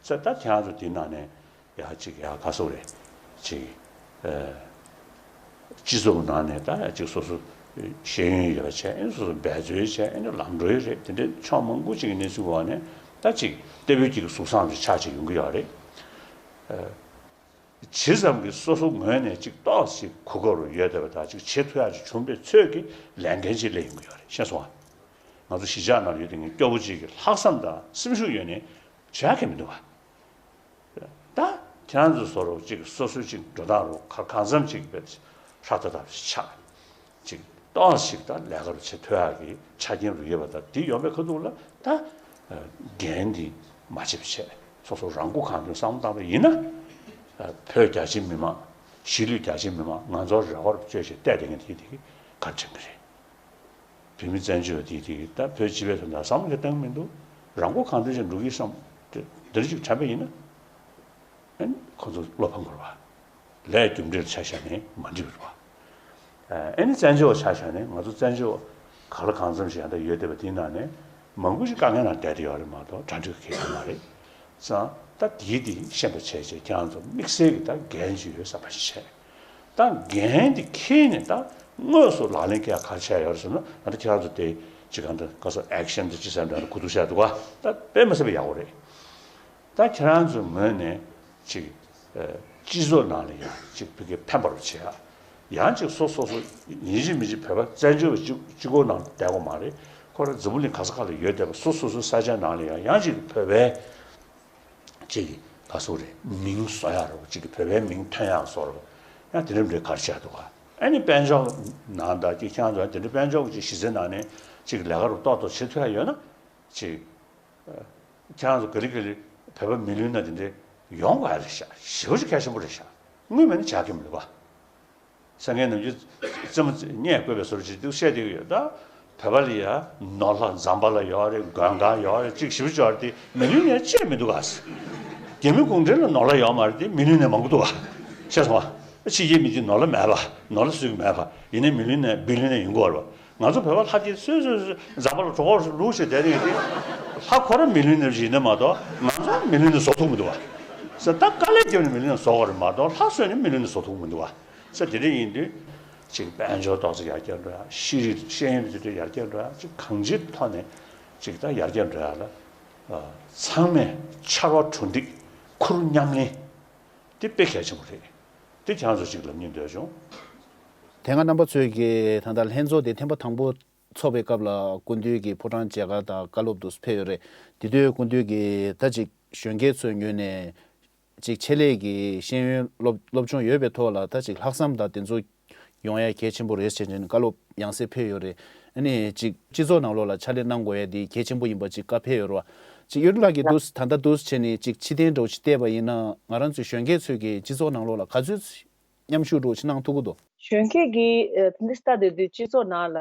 ས་ད་ཁྱེད་རང་ཚོ་དེའི་ནང་ནས་ཡ་ཅིག་ཡ་ག་སོག་རེད་ཅིག་ཨ། སྤྱི་ཚོགས་ནང་ནས་ད་ཅིག་སོ་སོ་ཤེས་ཡོན་ཡོད་པ་བྱས་ཨེ་སོ་སོ་འབད་རྩོལ་བྱས་ཨེ་ནི་ལམ་འགྲོ་ཡི་རེད། དེ་འདྲའི་ཕྱོགས་མང་པོ་ཅིག་གི་གནས་ཚུལ་འོག་ནས་ད་ཅིག་ལྟེ་བོའི་ཅིག་གཟུགས་བཟང་ཅིག་ཆགས་ཅིག་ཡོང་གི་ཡོད་རེད། ཇི་ཙམ་གྱིས་སོ་སོ་ངོས་ནས་ཅིག་ཏོག་ཙམ་གོ་སྐབས་རུ་ཡོད་བསྡད་པ་དང་ཅིག་བྱེད་ཐུབ་ཡག་ཅིག་བྱུང་བའི་ཚོད་ཀྱིས་ལས་འགན་ཅིག་སླེབས་ཡོང་གི་ཡོད་རེད། ཤེས་སོང་ཨ། ང་ཚོ་གཞིས་ཆགས་ནང་ཡོད་དེ་ངས་སྐྱོ་པོ་ཅིག་གི་ལྷག་བསམ་དང་སེམས་ཤུགས་ཡོད་ནས་བྱ་གི་མི་འདུག་བ། ད་ཁྱེད་རང་ཚོ་བཟོ་རོགས་ཅིག་སོ་སོའི་ཅིག་འགྲོ་སྟངས་རུ་ཁ་གང་འཚམ་ཅིག་བེད་ཧྲ་ཏ་ཏ་ཆགས་ཅིག་ཏོག་ཞིག་ད་ལས་ཀ་རུ་བྱེད་ཐུབ་ཡག་གི་ཆ་རྐྱེན་རུ་ཡོད་པ་དང་དེ་ཡོང་པའི་ཁ་ཐུག་ལ་ད་འགན་འདི་མ་བརྗེད་པ་བྱས་སོ་སོ་རང་མགོ་གང་ཐོན་བསམ་བློ་བཏང་པ་ཡིན་ན་བོད་རྒྱ་ཆེ་མི་མང་གཞིས་ལུས་རྒྱ་ཆེ་མི་མང་ང་ཚོ་རེ་བ་རུ་བཅོལ་ཞིག་བལྟས་བསྡད་མཁན་དེ་དེ་ག་དྲན་གི་རེད། བོད་མི་བཙན་བྱོལ་བ་དེ་དེ་ད་བོད་སྤྱི་པའི་དོན་དག་བསམ་བློ་གཏོང་མི་འདུག་རང་མགོ་གང་ཐོན་ཅིག་འགྲོ་གི་བསམ་དེ་འདིར་ཅིག་དྲན་པ་ཡིན་ན་ཨ་ནི་ཁོ་ཚོ་བློ་ཕམ་དགོས་རེད་བ། ལས་རྒྱུ་འབྲས་ལ་ཆ་བཞག་ནས་མ་འགྲིག་པ་རེད་བ། ཨ་ནི་བཙན་བྱོལ་བ་ཆ་བཞག་ནས་ང་ཚོ་བཙན་བྱོལ་བ་ག་ལ་གང་འཚམ་ཞིག་ཡང་ད་ཡོད་བསྡད་པ་དེའི་ནང་ནས་མང་པོ་ཞིག་དཀའ་ངལ་ནང་བསྡད་དེ་ཡོད་རེད་མ་གཏོགས་གྲ་སྒྲིག་གི་གལ་ཡོད་མ་རེད། ཙང་ད་དེའི་དེ་ཤེས་པ་བྱས་བྱས་ཁྱེད་རང་ཚོ་དམིགས་བསལ་གྱི་ད་འགན་ཅིག་ཡོད་བསམ་པ་ཞིག་བྱས། ད་འགན་དེ་འཁྱེར་ནས་ད་དངོས་སུ་ལག་ལེན་འཁེལ་ཡག་ག་རེ་བྱས་ཡོད་རེད་ཟེར་ན་ད་ལྟ་ཁྱེད་རང་ཚོ་དེ་ཅི་གང་འདྲ་ག་ས་ཨེག་ཤན་དེ་ཅི་ཟེར་འདྲ་འདྲ་གོ་བསྡུར་བྱས་འདུག་ག་ད་དཔེ་མི་སྲིད་པ་ཡག་པོ་རེད། ད་ཁྱེད་རང་ཚོའི་ངོས་ནས་ཅིག་ཨ་སྤྱི་ཚོགས་ནང་ལ་ཡང་ཅིག་བོད་སྐད་ཕན་པ་རུ་བྱེད་ཡག་ཡང་ཅིག་སོ་སོ་སོ་ཡིན་གཅིག་མིན་གཅིག་བོད་པ་བཙན་བྱོལ་བ་གཅིག་གཅིག་པོ་ནང་བསྡད་དགོས་མ་རེད། ཁོ་རང་འཛམ་བུ་གླིང་ག་ས་ག་ལ་ཡོད་བསྡད་པ་སོ་སོ་སོའི་ས་ཆ་ནང་ལ་ཡང་ཡང་ཅིག་བོད་པའི་གཅིག་གི་ག་སོ་རེད་མིང་བཟོ་ཡག་རེད་བ། གཅིག་གི་བོད་པའི་མིང་ཐོན་ཡག་བཟོ་རེད་བ། ཡང་དེ་འདྲ་མི་འདྲ་ག་རེ་བྱས་འདུག་ག་ཨ་ནི་དཔལ་འབྱོར་ནང་དང་གཅིག་ཁྱེད་རང་ཚོ་དེ་འདྲ་དཔལ་འབྱོར་གྱི་གཞི་རྩའི་ནང་ནས་གཅིག་ལས་ཀ་རུ་ཏོག་ཏོག་བྱེད་ཐུབ་ཡག་ཡོད་ན་གཅིག་ཁྱེད་རང་ཚོ་ག་ལེ་ག་ལེ་བོད་པ་མི་ལུས་ན་དེ་འདྲ་ཡོང་དགོས་ཡག་རེད་ཤག་ཞེ་པོ་ཅིག་གལ་ཆེན་པོ་རེད་ཤག་དངུལ་མེད་ན་ཇག་གི་མི་འདུག་ག་ས་ངན་ནམ་རྒྱུན་རྩེད་མོ་རྙེད་བཀོད་པའི་བཟོ་འདྲ་ཅིག་འདུག་བཤད་བསྡད་ཀྱི་ཡོད་ད། བོད་པ་ལ་ཡ་ནོར་ལྷ་ཛམ་བྷ་ལ་ཡོད་རེད། མགོན་ཁང་ཡོད་རེད། ཅིག་ཞིབ་ཅོག་རེད་དེ་མི་ལུས་ནས་ཅི་ཡང་མི་འདུག་ག་རྒྱ་མི་གུང་ཁྲན་ལ་ནོར་ལྷ་ཡོད་མ་རེད་དེ་མི་ལུས་ནས་མང་པོ་འདུག་ག་ཤེས་སོང་ཨ། ཕྱི་རྒྱལ་མི་གཅིག་ནོར་ལྷ་མེད་པ་ནོར་ལྷ་སུས་ཀྱང་མེད་པ་ཡིན་ནའི་མི་ལུས་ནས་བི་ལི་ཡ་ནེར་ཡོང་གི་ཡོད་རེད་པ། ང་ཚོ་བོད་པ་ལྷ་རྗེ་སུས་སུས་སུས་ཛམ་བྷ་ལ་གྲོགས་པོ་ལུག་བྱས་བསྡད་ནས་དེ་ལྷ་ཁོ་རང་མི་ལུས་ནས་ཡིན་ནའི་མ་གཏོགས་ང་ཚོ་མི་ལུས་ནས་བཟོ་ཐུབ་མི་འདུག་ག་ས་ད་དཀའ་ལས་བརྒྱབ་ནས་མི་ལུས་ནས་བཟོ་དགོས་རེད་མ་གཏོགས་ལྷ་གསོས་ནས་མི་ལུས་ནས་བཟོ་ཐུབ་མི་འདུག་ག་ས་དེ་འདྲ་ཡིན་དུས་ཅིག་དཔལ་འབྱོར་ཏོག་ཙམ་ཡར་རྒྱས་འགྲོ་ཡ་ཤེས་རིག་ཤེས་ཡོན་དེ་འདྲ་ཡར་རྒྱས་འགྲོ་ཡ་ཅིག་གང་ཅིའི་ཐོག་ནས་ཅིག་ད་ཡར་རྒྱས་འགྲོ་ཡ་ལ་ཨ་ཚང་མས་ཕྱར་བ་གྲུ་འདེགས་ཁུར་མཉམ་ལེན་དེ་དཔེ་གལ་ཆེན་པོ་རེད། དེ་ཁྱེད་རང་ཚོ་ཅིག་ལབ་སྙིང་འདོད་བྱུང་། དེ་སྔ་རྣམ་པ་ཚོས་ཀྱིས་ད་ལྟ་ལྷན་ཚོགས་དེ་ཐེངས་མ་དང་པོ་ཚོགས་པའི་སྐབས་ལ་སྐུ་མདུན་གྱིས་ཕོ་བྲང་མཇལ་ཁ་དང་བཀའ་སློབ་དུ་ཕེབས་ཡོད་རེད། དེ་དུས་སྐུ་མདུན་གྱིས་ད་ཅིག་གཞོན་སྐྱེས་ཚོའི་ངོས་ནས་ཅིག་ཆེད་ལས་ཀྱི་ཤེས་ཡོན་སློབ་སློབ་སྦྱོང་ཡོད་པའི་ཐོག་ལ་ད་ཅིག་ལྷག་བསམ་དང་དེ་ཚོ་ཡོང་ཡ་གལ་ཆེན་པོ་རེད་ཟེར་བྱས་ནས་བཀའ་སློབ་ཡང་སེ་ཕེབས་ཡོད་རེད། ཨ་ནི་ཅིག་སྤྱི་ཚོགས་ནང་ལོགས་ལ་ཕྱག་ལས་གནང་དགོས་ཡ་དེ་གལ་ཆེན་པོ་ཡིན་པ་ཅིག་བཀའ་ཕེབས་ཡོད་རེད་བ། ཅིག་གཡུ་སྒྲོན་ལགས་ཀྱིས་འདུག་ད་ལྟ་འདུག་བྱས་ནས་ཅིག་ཕྱི་ཐེངས་འདྲ་བོ་ཅིག་བལྟས་པ་ཡིན་ན་ང་རང་ཚོའི་གཞོན་སྐྱེས་ཚོས་ཀྱི་སྤྱི་ཚོགས་ནང་ལོགས་ལ་ག་ཚོད་མཉམ་ཞུགས་འདྲ་བོ་ཅིག་གནང་ཐུབ་ཀྱི་འདུག་གཞོན་སྐྱེས་ཀྱིས་ཨ་དེ་འདྲ་ལྟ་བསྡད་དུས་སྤྱི་ཚོགས་ནང་ལ་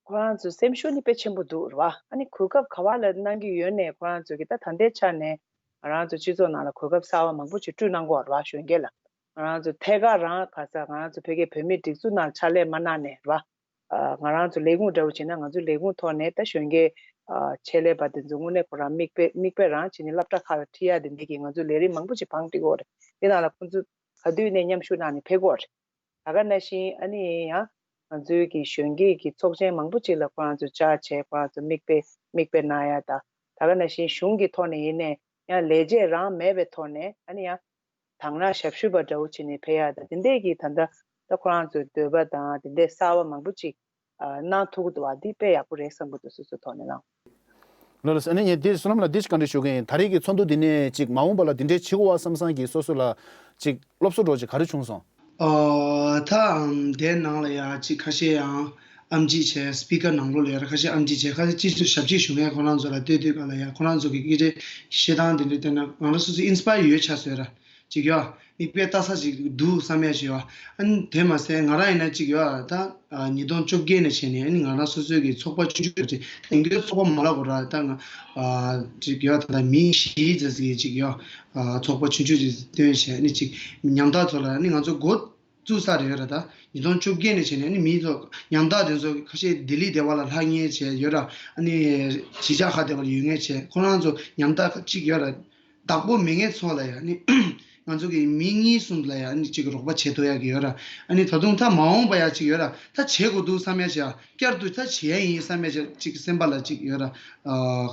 ཁོ་རང་ཚོའི་སེམས་ཤུགས་ནི་དཔེ་ཆེན་པོ་འདུག་རེད་བ། ཨ་ནི་གོ་སྐབས་ག་བ་ལ་གནང་གི་ཡོད་ནའི་ཁོ་རང་ཚོ་གིས་ད་ད་ལྟའི་ཆ་ནས་ང་རང་ཚོ་སྤྱི་ཚོགས་ནང་ལ་གོ་སྐབས་གསར་བ་མང་པོ་ཅིག་བསྐྲུན་གནང་གི་ཡོད་རེད་བ། གཞོན་སྐྱེས་ལ་ང་རང་ཚོ་ཐད་ཀར་རང་ག་ས་ང་རང་ཚོ་བོད་ཀྱི་བུད་མེད་སྒྲིག་འཛུགས་ནང་ཕྱག་ལས་མ་གནང་ནའི་རེད་བ། ཨ་ང་རང་ཚོ་ལས་ཁུངས་འདྲ་བོ་བྱས་ན་ང་ཚོའི་ལས་ཁུངས་ཐོག་ནས་ད་གཞོན་སྐྱེས་ཨ་ཆེད་ལས་པ་དེ་ཚོ་དངོས་གནས་ཁོ་རང་མིག་དཔེ་མིག་དཔེ་རང་བྱས་ནས་སློབ་གྲྭ་ཁག་ལ་ཁྲིད་ཡ་དེ་འདྲ་གི་ང་ཚོའི་ལས་རིམ་མང་པོ་ཅིག་བང་སྒྲིག་གི་ཡོད་རེད། དེ་ནང་ལ་ཁོང་ཚོ་ག་དུས་ནས་མཉམ་ཞུགས་གནང་ནས་ཕེབས་ཀྱི་ཡོད་རེད། ད་ག་ནང་བཞིན་ཨ་ནི་ཡང་ང་ཚོའི་གི་གཞོན་སྐྱེས་ཀྱི་ཚོགས་ཆེན་མང་པོ་ཅིག་ལ་ཁོ་རང་ཚོ་བཅར་བྱས་ཁོ་རང་ཚོ་མིག་དཔེ་མིག་དཔེ་གནང་ཡ་དང་ད་ག་ནང་བཞིན་གཞུང་གི་ཐོག་ནས་ཡིན་ནའི་ཡང་ལས་བྱེད་རང་མེད་པའི་ཐོག་ནས་ཨ་ནི་ཡང་དང་བླངས་ཞབས་ཞུ་བ་འདྲ་བོ་བྱས་ནས་ཕེབས་ཡ་དང་དེ་འདྲས་ཀྱི་ད་ལྟ་ད་ཁོ་རང་ཚོའི་འདོད་པ་དང་དེ་འདྲས་གསར་བ་མང་པོ་ཅིག་ཨ་གནང་ཐུབ་ཀྱི་འདུག་བ། འདི་དཔེ་ཡག་པོ་རེད་བསམ་གྱི་འདུག་སོ་སོའི་ཐོག་ནས་ལ། ལགས་ལགས། ཨ་ནི་ངས་འདི་བསོད་ནམས་ལགས་འདི་ཅིག་བཀའ་འདྲི་ཞུ་གི་ཡིན། ད་རེས་ཀྱི་ཚོགས་འདུ་འདི་ནས་ཅིག་མ་འོངས་པ་ལ་འདི་འདྲའི་བྱེད་དགོས་པ་བསམ་བསམ་གྱི་སོ་སོ་ལ་ཅིག་སློབ་གསོ་འདྲ་ཅིག་ག་རེ་བྱུང་སོང་། ཨོ། ད་ཨམ་དེའི་ནང་ལ་ཡ་ཅིག་ཁ་ཤས་ཡང་ཨམ་ཅིག་བྱས། སི་པི་ཀར་ནང་ལོགས་ལ་ཡ་ཁ་ཤས་ཨམ་ཅིག་བྱས། ཁ་ཤས་སྤྱི་ཚོགས་ཞབས་ཕྱི་ཞུ་མཁན་ཁོ་རང་ཚོ་ལ་ལྟོས་དུས་ག་ལ་ཡ་ཁོ་རང་ཚོ་གི་སྐད་ཆ་བཤད་སྟངས་དེ་འདྲ་བལྟས་ན་ང་རང་སོ་སོ་ཨིན་སི་པ་ཡར་ཡོད་ཆགས་བཟོས་ར་ཅིག་ཡོད། མིག་དཔེ་ལྟ་ས་ཅིག་འདུག་བསམ་ཡ་ཞིག་ཡོད། ཨ་ནི་དེ་མ་ཟད་ང་རང་ཡིན་ན་ཅིག་ཡོད། ད་ཉིས་སྟོང་བཅོ་བརྒྱད་ནས་བྱས་ནས་ཨ་ནི་ང་རང་སོ་སོའི་གི་ཚོགས་པ་ཆུང་ཆུང་ཅིག་དེང་དུས་ཚོགས་པ་མ་ལབ་དགོས་ར། ད་ང་ཅིག་ཡོད། ད་ལྟ་མི་བཞི་ཙམ་ཅིག་ཡོད། ཚོགས་པ་ཆུང་ཆུང་ཅིག་བཏོན་བྱས་ཨ་ནི་ཅིག་ཉམ་ཐག་ཚོ་ལ་ཨ་ནི་ང་ཚོ་འགོ་བཙུགས་ས་རེད་ཡོད་ར། ད་ཉིས་སྟོང་བཅོ་བརྒྱད་ནས་བྱས་ནས་ཨ་ནི་མི་ཚོ་ཉམ་ཐག་དེ་ཚོ་ཁ་ཤས་ལྡི་ལི་སྡེ་བ་ལ་ལྷག་མཁན་བྱས་ཡོད་ར། ཨ་ནི་གཞིས་ཆགས་ཁག་སྡེ་བ་ལ་ཡོད་མཁན་བྱས། ཁོ་རང་ཚོ་ཉམ་ཐག་ཅིག་ཡོད་ར། བདག་པོ་མེད་མཁན་ཚོ་ལ་ཡ་ཨ་ནི་ང་ཚོ་གི་མི་གཉིས་གསུམ་ལ་ཡ་ཨ་ནི་ཅིག་རོགས་པ་བྱེད་ཐུབ་ཡ་གི་ཡོད་ར། ཨ་ནི་ད་དུང་ད་མ་འོངས་པ་ཡ་ཅིག་ཡོད་ར། ད་བྱེད་དགོས་འདུག་བསམ་ཡ་ཅིག་ཡ་བསྐྱར་དུ་ད་བྱེད་ཡ་ཡིན་བསམ་ཡ་ཅིག་ཅིག་སེམས་པ་ལ་ཅིག་ཡོད་ར།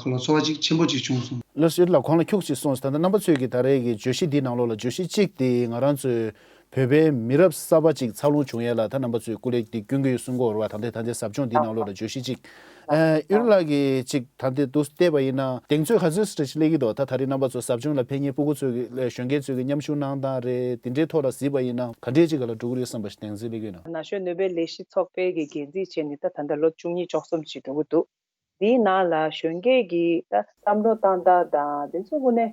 ཁོ་ལ་ཚོར་བ་ཅིག་ཆེན་པོ་ཅིག་བྱུང་སོང་། ལགས་སོ། ལགས་གོང་ལ་ཁྱུག་ཅིག་གསུངས། ད་ལྟ་རྣམ་པ་ཚོས་ཀྱི་ད་རེས་ཀྱི་བརྗོད་གཞི་འདིའི་ནང་ལོགས་ལ་བརྗོད་གཞི་གཅིག་དེ་ང་རང་ཚོའི་བོད་པའི་མི་རབས་གསར་པ་ཅིག་འཚར་ལོངས་བྱུང་ཡས་ལ་ད་རྣམ་པ་ཚོས་སྐུ་ལས་འདི་སྐྱོན་གྱི་ཡོད་གསུང་གི་ཡོད་རེད་བ། ད་ལྟའི་ད་ལྟའི་ཟབ་སྦྱོང་འདིའི་ནང་ལོགས་ལ་བརྗོད་གཞི་གཅིག་ཨ་ཨ་ཨ། ཡུལ་ལགས་ཀྱིས་ཅིག་ད་ལྟའི་འདུག་བལྟས་པ་ཡིན་ན་གདེང་ཚོད་ག་ཚོད་ཅིག་སླེབས་ཀྱི་འདུག་ད་ད་རེས་རྣམ་པ་ཚོ་ཟབ་སྦྱོང་ལ་ཕེབས་མཁན་སྤུ་གུ་ཚོས་ཀྱི་ལས་གཞོན་སྐྱེས་ཚོས་ཀྱི་མཉམ་ཞུགས་གནང་སྟངས་རེད། དེ་འདྲའི་ཐོག་ལ་གཟིགས་པ་ཡིན་ན་ག་འདྲས་ཅིག་ག་ལ་འགྲོ་གི་རེད་བསམ་པ་ཞིག་གདེང་ཚོད་སླེབས་ཀྱི་ཡོད་ན། ན་གཞོན་ནུས་པའི་ལས་གཞི་ཚོགས་པའི་གི་འགན་འཛིན་བྱས་ནས་ད་ད་ལྟ་ལོ་བཅུ་གཉིས་བཅུ་གསུམ་ཅིག་འགྲོ་གི་འདུག་འདིའི་ནང་ལ་གཞོན་སྐྱེས་ཀྱི་ད་བསམ་བློ་བཏང་སྟངས་དང་དེ་ཚོ་དངོས་གནས་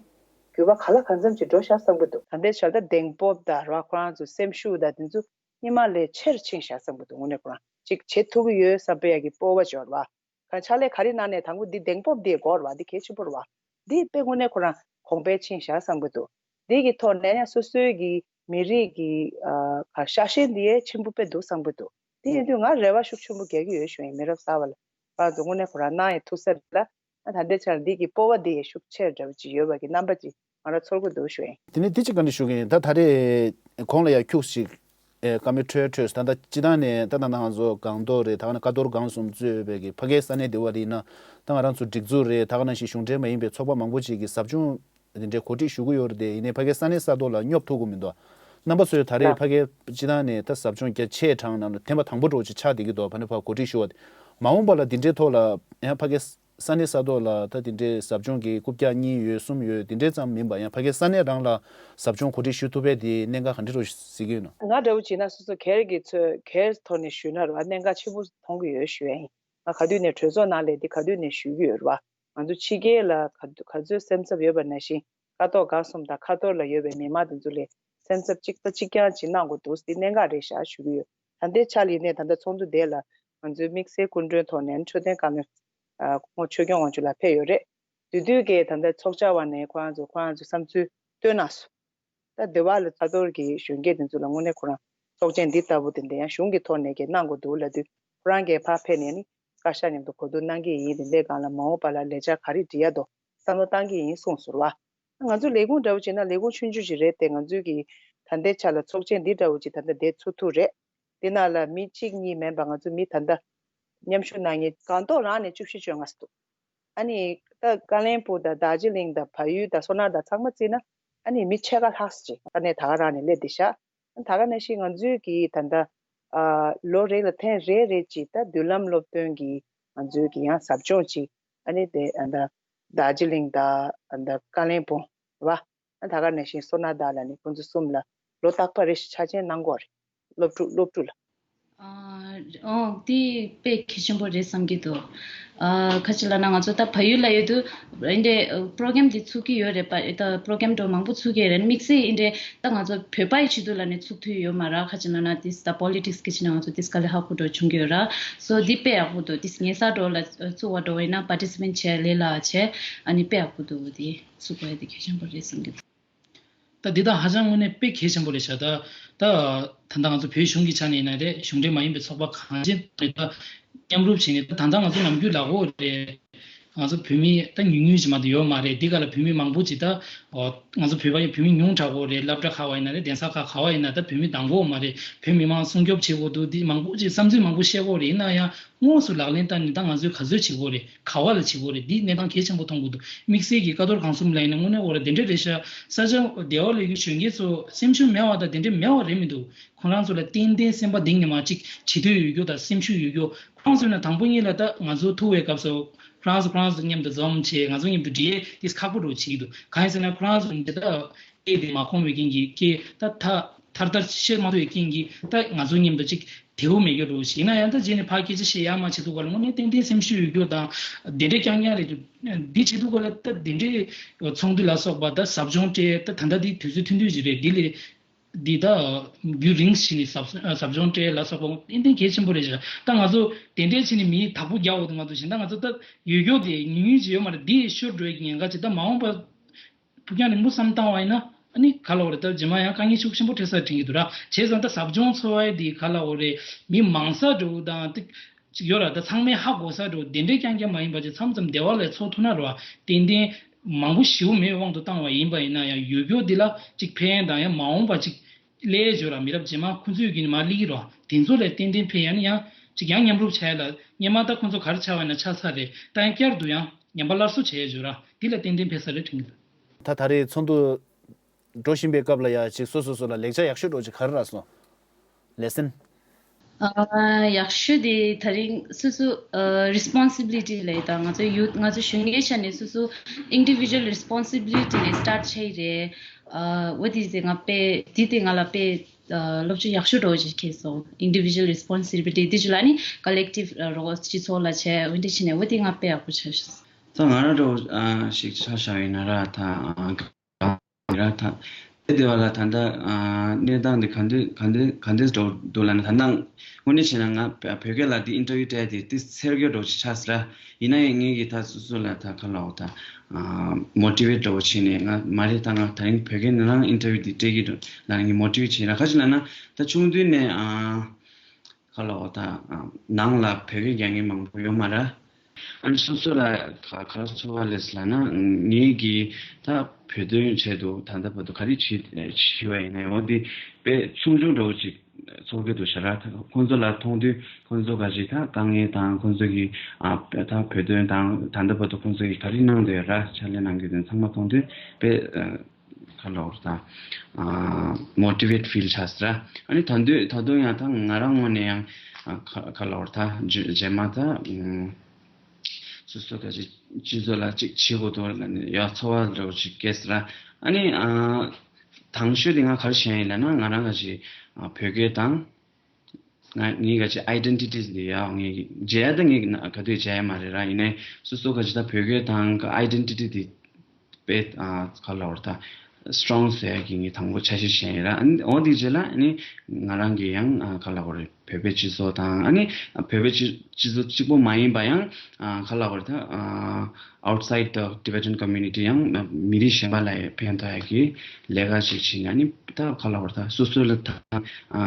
འགྱུར་བ་ག་ལ་གང་འཚམ་ཅིག་འགྲོ་ཤག་བསམ་གྱི་འདུག་ད་ལྟའི་ཆར་ད་གདེང་སྤོབས་དང་ར་ཁོ་རང་ཚོའི་སེམས་ཤུགས་དང་དེ་ཚོ་སྔོན་མ་ལས་ཆེར་ཕྱིན་ཤག་བསམ་གྱི་འདུག་དངོས་གནས་ཁོ་རང་ཅིག་བྱེད་ཐུབ་ཀྱི་ཡོད་བསམ་པའི་ཡ་གི་སྤོབས་པ་འབྱོར་བ། ག་ཕྱག་ལས་ག་རེ་གནང་ནས་དང་པོ་འདི་གདེང་སྤོབས་འདི་དགོས་རེད་བ། འདི་གལ་ཆེན་པོ་རེད་བ། འདི་དཔེ་དངོས་གནས་ཁོ་རང་གོང་འཕེལ་ཕྱིན་ཤག་བསམ་གྱི་འདུག་འདི་གི་ཐོག་ནས་ཡང་སོ་སོའི་གི་མི་རིགས་ཀྱི་ཨ་ག་ཤ་ཞེན་འདི་ཡང་ཆེན་པོ་དཔེ་འདུག་བསམ་གྱི་འདུག་དེ་ཡིན་དུས་ང་རེ་བ་ཤུགས་ཆེན་པོ་རྒྱག་གི་ཡོད་ཞུ་ཡིན། མི་རབས་གསར་པ་ལ་ཁོ་རང་ཚོ་དངོས་གནས་ཁོ་རང་གནང་ཡང་ཐུགས་སེམས་ལ་ཨ་ད་ལྟའི་ཆར་འདི་གི་སྤོབས་པ་འདི་ཡང་ཤུགས་ཆེར་འདྲ་བོ་ཅིག་ཡོད་པ་གི་རྣམ་པ་ཅིག་ང་རང་ཚོར་གྱི་འདུག་ཞུ་ཡིན། དེ་ནས་འདི་ཅིག་བཀའ་འདྲི་ཞུ་གི་ཡིན། ད་ད་རེས་གོང་ལ་ཡང་ཁྱུག་ཅིག་ཨེ་བཀའ་མོལ་འཕྲོས་འཕྲོས་ད་ལྟ་སྤྱི་བཏང་ནས་ད་ད་ང་ཚོ་སྒང་ཏོག་རེད། ད་ག་ནང་ཀ་རྡོར་སྒང་གསུམ་གཙོས་པའི་གི་ཕ་གིའི་ས་གནས་འདི་བ་དེ་ཡིན་ན་ད་ང་རང་ཚོ་སྒྲིག་འཛུགས་རེད། ད་ག་ནང་བཞིན་གཞུང་འབྲེལ་མ་ཡིན་པའི་ཚོགས་པ་མང་པོ་ཅིག་གི་ཟབ་སྦྱོང་དེ་འདྲའི་གོ་སྒྲིག་ཞུ་གི་ཡོད་རེད་དེ། ཡིན་ནའི་ཕ་གིའི་ས་གནས་ས་ཐོག་ལ་སྙོབ་ཐུབ་ཀྱི་མི་འདུག་རྣམ་པ་ཚོས་ད་རེས་ལགས། ཕ་གིའི་སྤྱི་བཏང་ནས་ད་ཟབ་སྦྱོང་རྒྱ་ཆེ་གྲངས་ནང་ལ་ཐེངས་མ་དང་པོ་འདྲ་བོ་ཅིག་ཆགས་བསྡད་ཀྱི་འདུག་ཕ་ནས་ཕར་གོ་སྒྲིག་ཞུ་བ་དེ་མ་འོངས་པ་ལ་འདི་འདྲའི་ཐོག་ལ་ཡང་ཕ་གིའི་ས་གནས་ས་ཐོག་ལ་ད་དེ་འདྲའི་ཟབ་སྦྱོང་གི་རྐུབ་བཀྱག་གཉིས་ཡོད་གསུམ་ཡོད་དེ་འདྲའི་ཙམ་མིན་པ་ཡང་ཕ་གིའི་ས་གནས་རང་ལ་ཟབ་སྦྱོང་གོ་སྒྲིག་ཞུ་ཐུབ་པའི་དེའི་གནད་འགག་ག་འདྲ་རུ་གཟིགས་ཀྱི་ཡོད་ན། ང་འདྲ་བོ་བྱས་ན་སོ་སོ་སྒེར་གྱི་ཚོས་སྒེར་ཐོག་ནས་ཞུས་ན་རེད་བ། གནད་འགག་ཆེན་པོ་མཐོང་གི་ཡོད་ཞུ་ཡ་ཡིན། ང་ག་དུས་ནས་གྲོས་ཚོགས་ནང་ལས་འདི་ག་དུས་ནས་ཞུ་གི་ཡོད་རེད་བ། ང་ཚོ་ཕྱི་རྒྱལ་ལ་ག་ག་ཚོད་སེམས་འཚབ་ཡོད་པ་ནང་བཞིན་ཀ་ཐོག་སྒང་གསུམ་དང་ཁ་ཐོར་ལ་ཡོད་པའི་མི་མང་དེ་ཚོ་ལས་སེམས་འཚབ་གཅིག་ད་གཅིག་རྐྱང་གཅིག་གནང་དགོས་འདུག་འདི་གནད་འགག་རེད་ཤག་ཞུ་གི་ཡོད། ད་ལྟའི་ཆ་ལ་ཡིན་ནའི་ད་ལྟ་ཚོགས་འདུ་དེ་ལ་ང་ཚོའི་དམིགས་བསལ་སྐུ་མགྲོན་ཐོག་ནས་འཕྲོད་བསྟེན་བཀའ་བློན་ཨ་ཁོང་ཆོས་སྐྱོང་དབང་ཕྱུག་ལགས་ཕེབས་ཡོད་རེད། དེ་དུས་ཀྱི་ད་ལྟ་ཚོགས་བཅར་བ་ནས་ཁོ་རང་ཚོ་ཁོ་རང་ཚོའི་བསམ་ཚུལ་བཏོན་གནང་སོང་། ད་སྡེ་བ་ལ་ཁ་ཐོར་གྱི་གཞོན་སྐྱེས་དེ་ཚོ་ལ་དངོས་གནས་ཁོ་རང་ཚོགས་ཆེན་འདི་ལྟ་བུ་དེ་འདྲ་ཡང་གཞུང་གི་ཐོག་ནས་ཀྱི་གནང་དགོས་འདུག་ལབ་དུས་ཁོ་རང་གིས་ཕར་ཕེབས་ནས་ནི་བཀའ་ཤག་མཉམ་དུ་གོ་བསྡུར་གནང་གི་ཡིན། དེ་འདྲའི་སྒང་ལ་མ་འོངས་པ་ལ་ལས་འཆར་ག་རེ་སྒྲིག་ཡ་འདུག་བསམ་བློ་བཏང་གི་ཡིན་གསུངས་སོང་བ། ང་ཚོ་ལས་ཁུངས་འདྲ་བོ་བྱས་ན་ལས་ཁུངས་ཆུང་ཆུང་ཞིག་རེད་དེ། ང་ཚོའི་གི་ད་ལྟའི་ཆ་ལ་ཚོགས་ཆེན་འདི་འདྲ་བོ་ཅིག་ད་ལྟ་བསྡད་ཚུགས་ཐུབ་རེད། དེ་ནང་ལ་མི་གཅིག་གཉིས་མིན་པ་ང་ཚོ་མི་ད་ལྟ་མཉམ་ཞུགས་གནང་མཁན་སྒང་ཏོག་རང་ནས་བཅུ་བཞི་བཅོ་ལྔ་ཙམ་འདུག་ཨ་ནི་ད་ཀ་ལན་སྦུག་དང་རྡོ་རྗེ་གླིང་དང་བལ་ཡུལ་དང་སོ་ནར་དང་ཚང་མ་བརྩིས་ན་ཨ་ནི་མི་ཕྱེད་ཀ་ལྷག་ཙམ་ཅིག་ས་གནས་ད་ག་རང་ནས་སླེབས་བསྡད་ཤག་ད་ག་ནང་བཞིན་ང་ཚོའི་གི་ད་ལྟ་ཨ་ལོ་རེ་ལ་ཐེངས་རེ་རེ་ཅིག་ད་མདུན་ལམ་སློབ་སྟོན་གྱི་ང་ཚོའི་གི་ཡང་ཟབ་སྦྱོང་ཅིག་ཨ་ནི་དེ་ཨ་ད་རྡོ་རྗེ་གླིང་དང་ཨ་ད་ཀ་ལན་སྦུག་རེད་བ། ཨ་ད་ག་ནང་བཞིན་སོ་ནར་དང་ལ་ནི་ཁོང་ཚོ་གསུམ་ལ་ལོ་རྟག་པ་རེ་བཞིན་འཆར་ཅན་གནང་དགོས་རེད། སློབ་ཕྲུག་སློབ་ཕྲུག་ལ། ཨ་ཨོ་དེ་དཔེ་གལ་ཆེན་པོ་རེད་བསམ་གྱི་འདུག་ཨ་ཁ་ཅིག་ལབ་ན་ང་ཚོ་ད་བལ་ཡུལ་ལ་ཡོད་དུས་འདི་འདྲའི་པོ་རོ་གྷ་རམ་འདི་ཚུགས་ཀྱི་ཡོད་རེད་པ། ད་པོ་རོ་གྷ་རམ་འདྲ་མང་པོ་ཚུགས་ཀྱི་རེད། དམིགས་བསལ་འདི་འདྲའི་ད་ང་ཚོ་བོད་པ་ཡི་ཆེད་དུ་ལ་ནི་ཚུགས་ཐུབ་ཡོད་མ་རེད། ཁ་ཅིག་ལབ་ན་དེ་ད་པོ་ལི་ཊིག་སི་གི་ཆ་ནས་ང་ཚོ་དེ་ག་ལ་ཧ་གོ་འགྲོ་བྱུང་གི་ཡོད་ར། སོ་འདི་དཔེ་ཡག་པོ་འདུག་དེ་ངེད་ས་འགྲོ་ལ་ཚུགས་པ་འགྲོ་ཡིན་ན་པར་ཊི་སི་པེན་ཊི་བྱས་ལས་ལ་བྱས་ཨ་ནི་དཔེ་ཡག་པོ་འདུག་དེ་ཚུགས་པ་དེ་གལ་ཆེན་པོ་རེད་བསམ་གྱི་འདུག་ད་འདི་དག་ཧ་ཅང་དངོས་གནས་དཔེ་གལ་ཆེན་པོ་རེད་ཤག་ད་ད་ད་ལྟ་ང་ཚོ་བོད་གཞུང་གི་ཆ་ནས་ཡིན་ན་རེད། གཞུང་འབྲེལ་མ་ཡིན་པའི་ཚོགས་པ་གང་ཅི་རེད། ད་མཉམ་རུབ་བྱས་ནས་ད་ད་ལྟ་ང་ཚོ་ནམ་རྒྱུན་ལབ་ཀྱི་ཡོད་རེད། ང་ཚོ་བོད་མི་ད་ཉུང་ཉུང་ཞིག་མ་གཏོགས་ཡོད་མ་རེད། འདི་ག་ལ་བོད་མི་མང་པོ་ཅིག་ད་ཨོ་ང་ཚོ་བོད་པ་ཡིན་བོད་མི་ཉུང་དྲགས་ཀྱི་ཡོད་རེད། སློབ་གྲྭ་ཁག་པ་ཡིན་ན་རེད། གདན་ས་ཁག་ག་པ་ཡིན་ན་ད་བོད་མི་དང་པོ་མ་རེད། བོད་མི་མང་སྲུང་སྐྱོབ་བྱེད་དགོས་འདུག་འདི་མང་པོ་ཅིག་བསམ་ཚུལ་མང་པོ་བཤད་ཀྱི་ཡོད་རེད། ཡིན་ན་ཡང་དངོས་སུ་ལག་ལེན་བསྟར་ནས་ད་ང་ཚོས་ག་ཚོད་བྱེད་ཀྱི་ཡོད་རེད། ག་པ་ལ་བྱེད་ཀྱི་ཡོད་རེད། འདི་གནས་སྟངས་གལ་ཆེན་པོ་མཐོང་གི་འདུག་དམིགས་བསལ་གྱི་ཀ་རྡོར་སྒང་གསུམ་ལ་ཡིན་ན་དངོས་གནས་འོ་ར་དེ་འདྲ་རེད་ཤག་ས་ཆ་སྡེ་བ་ལ་ཡོད་ཀྱི་གཞོན་སྐྱེས་ཚོ་སེམས་ཤུགས་མེད་པ་དང་དེ་འདྲ་མེད་པ་རེད་མི་འདུག་ཁོ་རང་ཚོ་ལ་ཏན་ཏན་སེམས་པ་གཏིང་ནས་མ་གཅིག་བྱེད་འདོད་ཡོད་རྒྱུ་དང་སེམས་ཤུགས་ཡོད་རྒྱུ། ཁོ་རང་ཚོ་ན་དང་པོ་ཉིད་ལ་ད་ང་ཚོ་ཐུག་པའི་སྐབས་སུ་ཁོ་རང་ཚོ་ཁོ་རང་ཚོ་མཉམ་དུ་འཛོམས་བྱས་ང་ཚོ་མཉམ་དུ་འབྲེལ་ཡོད་དེ་ཁག་པོ་འགྲོ་བྱེད་ཀྱི་འདུག་གང་ཡིན་ཟེར་ན་ཁོ་རང་ཚོ་འདི་ད་སྐད་དེ་མ་ཁོམ་པའི་རྐྱེན་གྱིས་སྐད་ད་ཐ་ཐར་ཐར་བཤད་མ་ཐུབ་པའི་རྐྱེན་གྱིས་ད་ང་ཚོ་མཉམ་དུ་ཅིག་དེའུ་མེད་རྒྱུ་འགྲོ་ཞིག་ཡིན་ན་ཡང་ད་རྗེས་ནས་ཕར་སྐད་ཆ་བཤད་ཡག་མ་བྱེད་དུས་སྐབས་ལ་དངོས་གནས་ཏན་ཏན་སེམས་ཤུགས་ཡོད་རྒྱུ་དང་དེ་འདྲའི་རྐྱང་རྐྱང་རེད་འདུག་འདི་བྱེད་དུས་སྐབས་ལ་ད་དེ་འདྲའི་ཚོགས་འདུ་ལ་སོགས་པ་ད་ཟབ་སྦྱོང་སྤྲད་ད་ད་ལྟ་འདི་དུས་ཚོད་ཐུང་ཐུང་ཞིག་རེད། འདི་ལས་འདི་ད་རྒྱུན་རིང་ཞིག་ནས་ཟབ་ཟབ་སྦྱོང་སྤྲད་ལ་སོགས་པ་ཏན་ཏན་གལ་ཆེན་པོ་རེད་ཤག་ད་ང་ཚོ་དེ་འདྲའི་བྱས་ནས་མིའི་བདག་པོ་རྒྱག་འོ་དེ་མ་གཏོགས་གཞན་ད་ང་ཚོ་ད་ཡོད་རྒྱུ་དེ་ཉུང་ཉུང་ཅིག་ཡོད་མ་རེད། འདི་ཤོར་འགྲོ་ཡག་གི་ཉེན་ཁ་ཅིག་ད་མ་འོངས་པ་ཕུགས་རྒྱང་རིང་པོ་བསམ་བཏང་བ་ཡིན་ན་ཨ་ནི་ག་ལ་འོ་རེད། ད་རྗེས་མ་ཡང་དཀའ་ངལ་ཤུགས་ཆེན་པོ་འཕྲད་ས་དྲན་གྱི་འདུག་ར། བྱས་ཙང་ད་ཟབ་སྦྱོང་འཚོགས་པ་འདི་ག་ལ་འོ་རེད། མི་མང་ས་འགྲོ་དང་ཏིག་ཅིག་ཡོད་ར། ད་ཚང་མས་ཧ་གོ་ས་འགྲོ་དེ་འདྲའི་རྐྱང་རྐྱང་མ་ཡིན་པ་ཅིག་མཚམས་མཚམས་སྡེ་བ་ལ་འཚོགས་ཐུབ་ན་ར་བ་ཏན་ཏན་མང་པོ་ཞེ་པོ་མེད་པའི་དབང་དུ་བཏང་བ་ཡིན་པ་ཡིན་ན་ཡང་ཡོད་རྒྱུ་འདི་ལ་ཅིག་ཕན་དང་ཡང་མ་འོངས་པ་ཅིག་སླེབས་ཡོད་ར། མི་རབས་རྗེས་མ་ཁོང་ཚོའི་རྒྱུད་ནས་མར་སླེབས་ཀྱི་ར་བ་དེ་ཚོ་ལ་ཏན་ཏན་ཕན་ཡང་ནི་ཡང་ཅིག་ཡང་མཉམ་རུབ་བྱས་ལ་སྔོན་མ་ད་ཁོང་ཚོ་ག་རེ་ཆགས་པ་ཡིན་ན་ཆགས་ཚར་རེད། ད་ཡང་བསྐྱར་དུ་ཡང་ཉམས་པ་སླར་གསོ་བྱས་ཡོད་ར། འདི་ལ་ཏན་ཏན་ཕན་ས་རེད་དྲན་གྱི་འདུག་ད་ད་རེས་ཚོགས་འདུ་འགྲོ་བཞིན་པའི་སྐབས་ལ་ཡ་ཅིག་སོ་སོ་སོ་ལ་ལེགས་ཆ་ཡག་ཤོས་འགྲོ་ཅིག་ག་རེ་རག་སོང་། ལེ་སན། ཨ། ཡག་ཤོས་དེ་ད་རིང་སོ་སོ་ཨ། རི་སི་པོན་སི་བི་ལི་ཊི་ལབ་ཡག་ད་ང་ཚོ་ཡུ་ང་ཚོ་གཞོན་སྐྱེས་ཆ་ནས་སོ་སོ་ཨིན་ཌི་བི་ཞུ་ཨལ་རི་སི་པོན་སི་བི་ལི་ཊི་ནས་སི་ཊར་ཊི་བྱས་ཡི་རེད། ཨ། འོ་དེ་ཟེ་ང་དཔེ་དེ་དེ་ང་ལ་དཔེ་ཨ། སློབ་སྦྱོང་ཡག་ཤོས་འགྲོ་ཅིག་ཁེལ་སོང་། ཨིན་ཌི་བི་ཞུ་ཨལ་རི་སི་པོན་སི་བི་ལི་ཊི་དེ་ཅིག་ལ་ནི་ཀོ་ལེག་ཊིབ་རོགས་སྤྱི་ཚོགས་ལ་བྱས་འོ་དེ་བྱས་ནས་འོ་དེ་ང་དཔེ་ཡག་པོ་ཆགས་སོང་། ད་ང་རང་འདྲ་བོ་ཞིག་ཆ་བཞག་ཡིན་ན་ར་ད་ར་ད་དེ་དེ་བ་ལ་ད་ལྟ་གནས་སྟངས་འདི་ག་འདྲ་ག་འདྲ་ག་འདྲ་འདྲ་བོ་འདུག་ལབ་ན། ད་ལྟ་དངོས་གནས་བྱས་ན་ང་བོད་སྐད་ལ་འདི་ཨིན་ཊར་བིའུ་སྤྲད་དེ་ཏི་སེར་སྐྱོ་འདྲ་བོ་ཞིག་ཆགས་སོང་ར། ཡིན་ན་ཡང་ངེད་ཀྱི་ད་སོ་སོ་ལ་ད་ག་ལབ་དགོས་ད་མོ་ཊི་ཝེཊ་འདྲ་བོ་བྱས་ནས་ང་མ་རེད་ད་ང་ད་རིང་བོད་སྐད་ནང་ལའང་ཨིན་ཊར་བིའུ་འདི་སྤྲད་ཀྱི་འདུག་ལབ་ནས་ངས་མོ་ཊི་ཝེཊ་བྱས་ར། ག་ཅི་ལབ་ན་ད་ཆུང་དུས་ནས་ག་ལབ་དགོས་ད་ནང་ལ་བོད་སྐད་རྒྱག་མཁན་མང་པོ་ཡོད་མ་རེད། ཨ་ནི་སོ་སོ་ལ་ག་ག་རེ་ཚོར་བ་སླེབས་ལབ་ན་ངེད་ཀྱིས་ད་བོད་དོན་ཆེད་དུ་ད་ལྟ་བར་དུ་ག་རེ་བྱེད་བྱས་པ་ཡིན་ན་འོ་འདི་དཔེ་ཆུང་ཆུང་འདྲ་བོ་ཅིག་ཚོར་གྱི་འདུག་ཤག་ར། ད་ཁོང་ཚོ་ལ་མཐོང་དུས་ཁོང་ཚོ་ག་ཅིག་ད་དཀའ་ངལ་དང་ཁོང་ཚོ་གི་ཨ་ད་བོད་དོན་དང་ད་ལྟ་བར་དུ་ཁོང་ཚོ་གི་ག་རེ་གནང་བསྡད་ཡོད་ར། ཕྱག་ལས་གནང་རྒྱུ་དེ་ཚང་མ་མཐོང་དུས་དཔེ་ག་ལབ་དགོས་རེད་ད། མོ་ཊི་ཝེཊ་ཕིལ་ཆགས་སོང་ར། ཨ་ནི་ད་དུང་ད་དུང་ཡང་ད་ང་རང་ངོས་ནས་ཡང་ག་ག་ལབ་དགོས་རེད་ད་རྗེས་མ་ད་སོ་སོ་ག་ཅིག་སྤྱི་ཚོགས་ལ་ཅིག་བྱེད་དགོས་འདུག་ལབ་ནས་ཡ་ཚོར་བ་འདྲ་བོ་ཅིག་སྐྱེས་སོང་ར། ཨ་ནི་དང་ཤོས་དེ་ང་ག་རེ་བྱས་ཡིན་ལབ་ན་ང་རང་ག་ཅིག་བོད་སྐད་དང་། ང་ངའི་ག་ཅིག་ཨའི་ཌེན་ཊི་ཊི་འདི་ཡ་ངའི་མཇལ་ད་ངས་ག་དུས་མཇལ་ཡ་མ་རེད་ར། ཡིན་ནའི་སོ་སོ་ག་ཅིག་ད་བོད་སྐད་དང་ག་ཨའི་ཌེན་ཊི་ཊི་འདི་དཔེ་ག་ལབ་དགོས་རེད་ད་སི་ཊོང་ཟེར་ཡ་གི་ངས་དང་པོ་ཆ་ཤས་བཞག་ཡིན་ར། ཨ་ནི་འོ་དེའི་རྗེས་ལ་ཨ་ནི་ང་རང་གི་ཡང་ག་ལབ་དགོས་རེད་བོད་པའི་སྤྱི་ཚོགས་དང་ཨ་ནི་བོད་པའི་སྤྱི་སྤྱི་ཚོགས་གཅིག་པོ་མ་ཡིན་པ་ཡང་ག་ལབ་དགོས་རེད་ད། Outside the Tibetan community ཡང་མི་རིགས་གཞན་པ་ལ་ཕན་ཐོགས་ཡག་གི་ལས་ཀ་ཅིག་བྱས་ནས་ནི་ད་ག་ལབ་དགོས་རེད་ད་སོ་སོ་ལ་ད་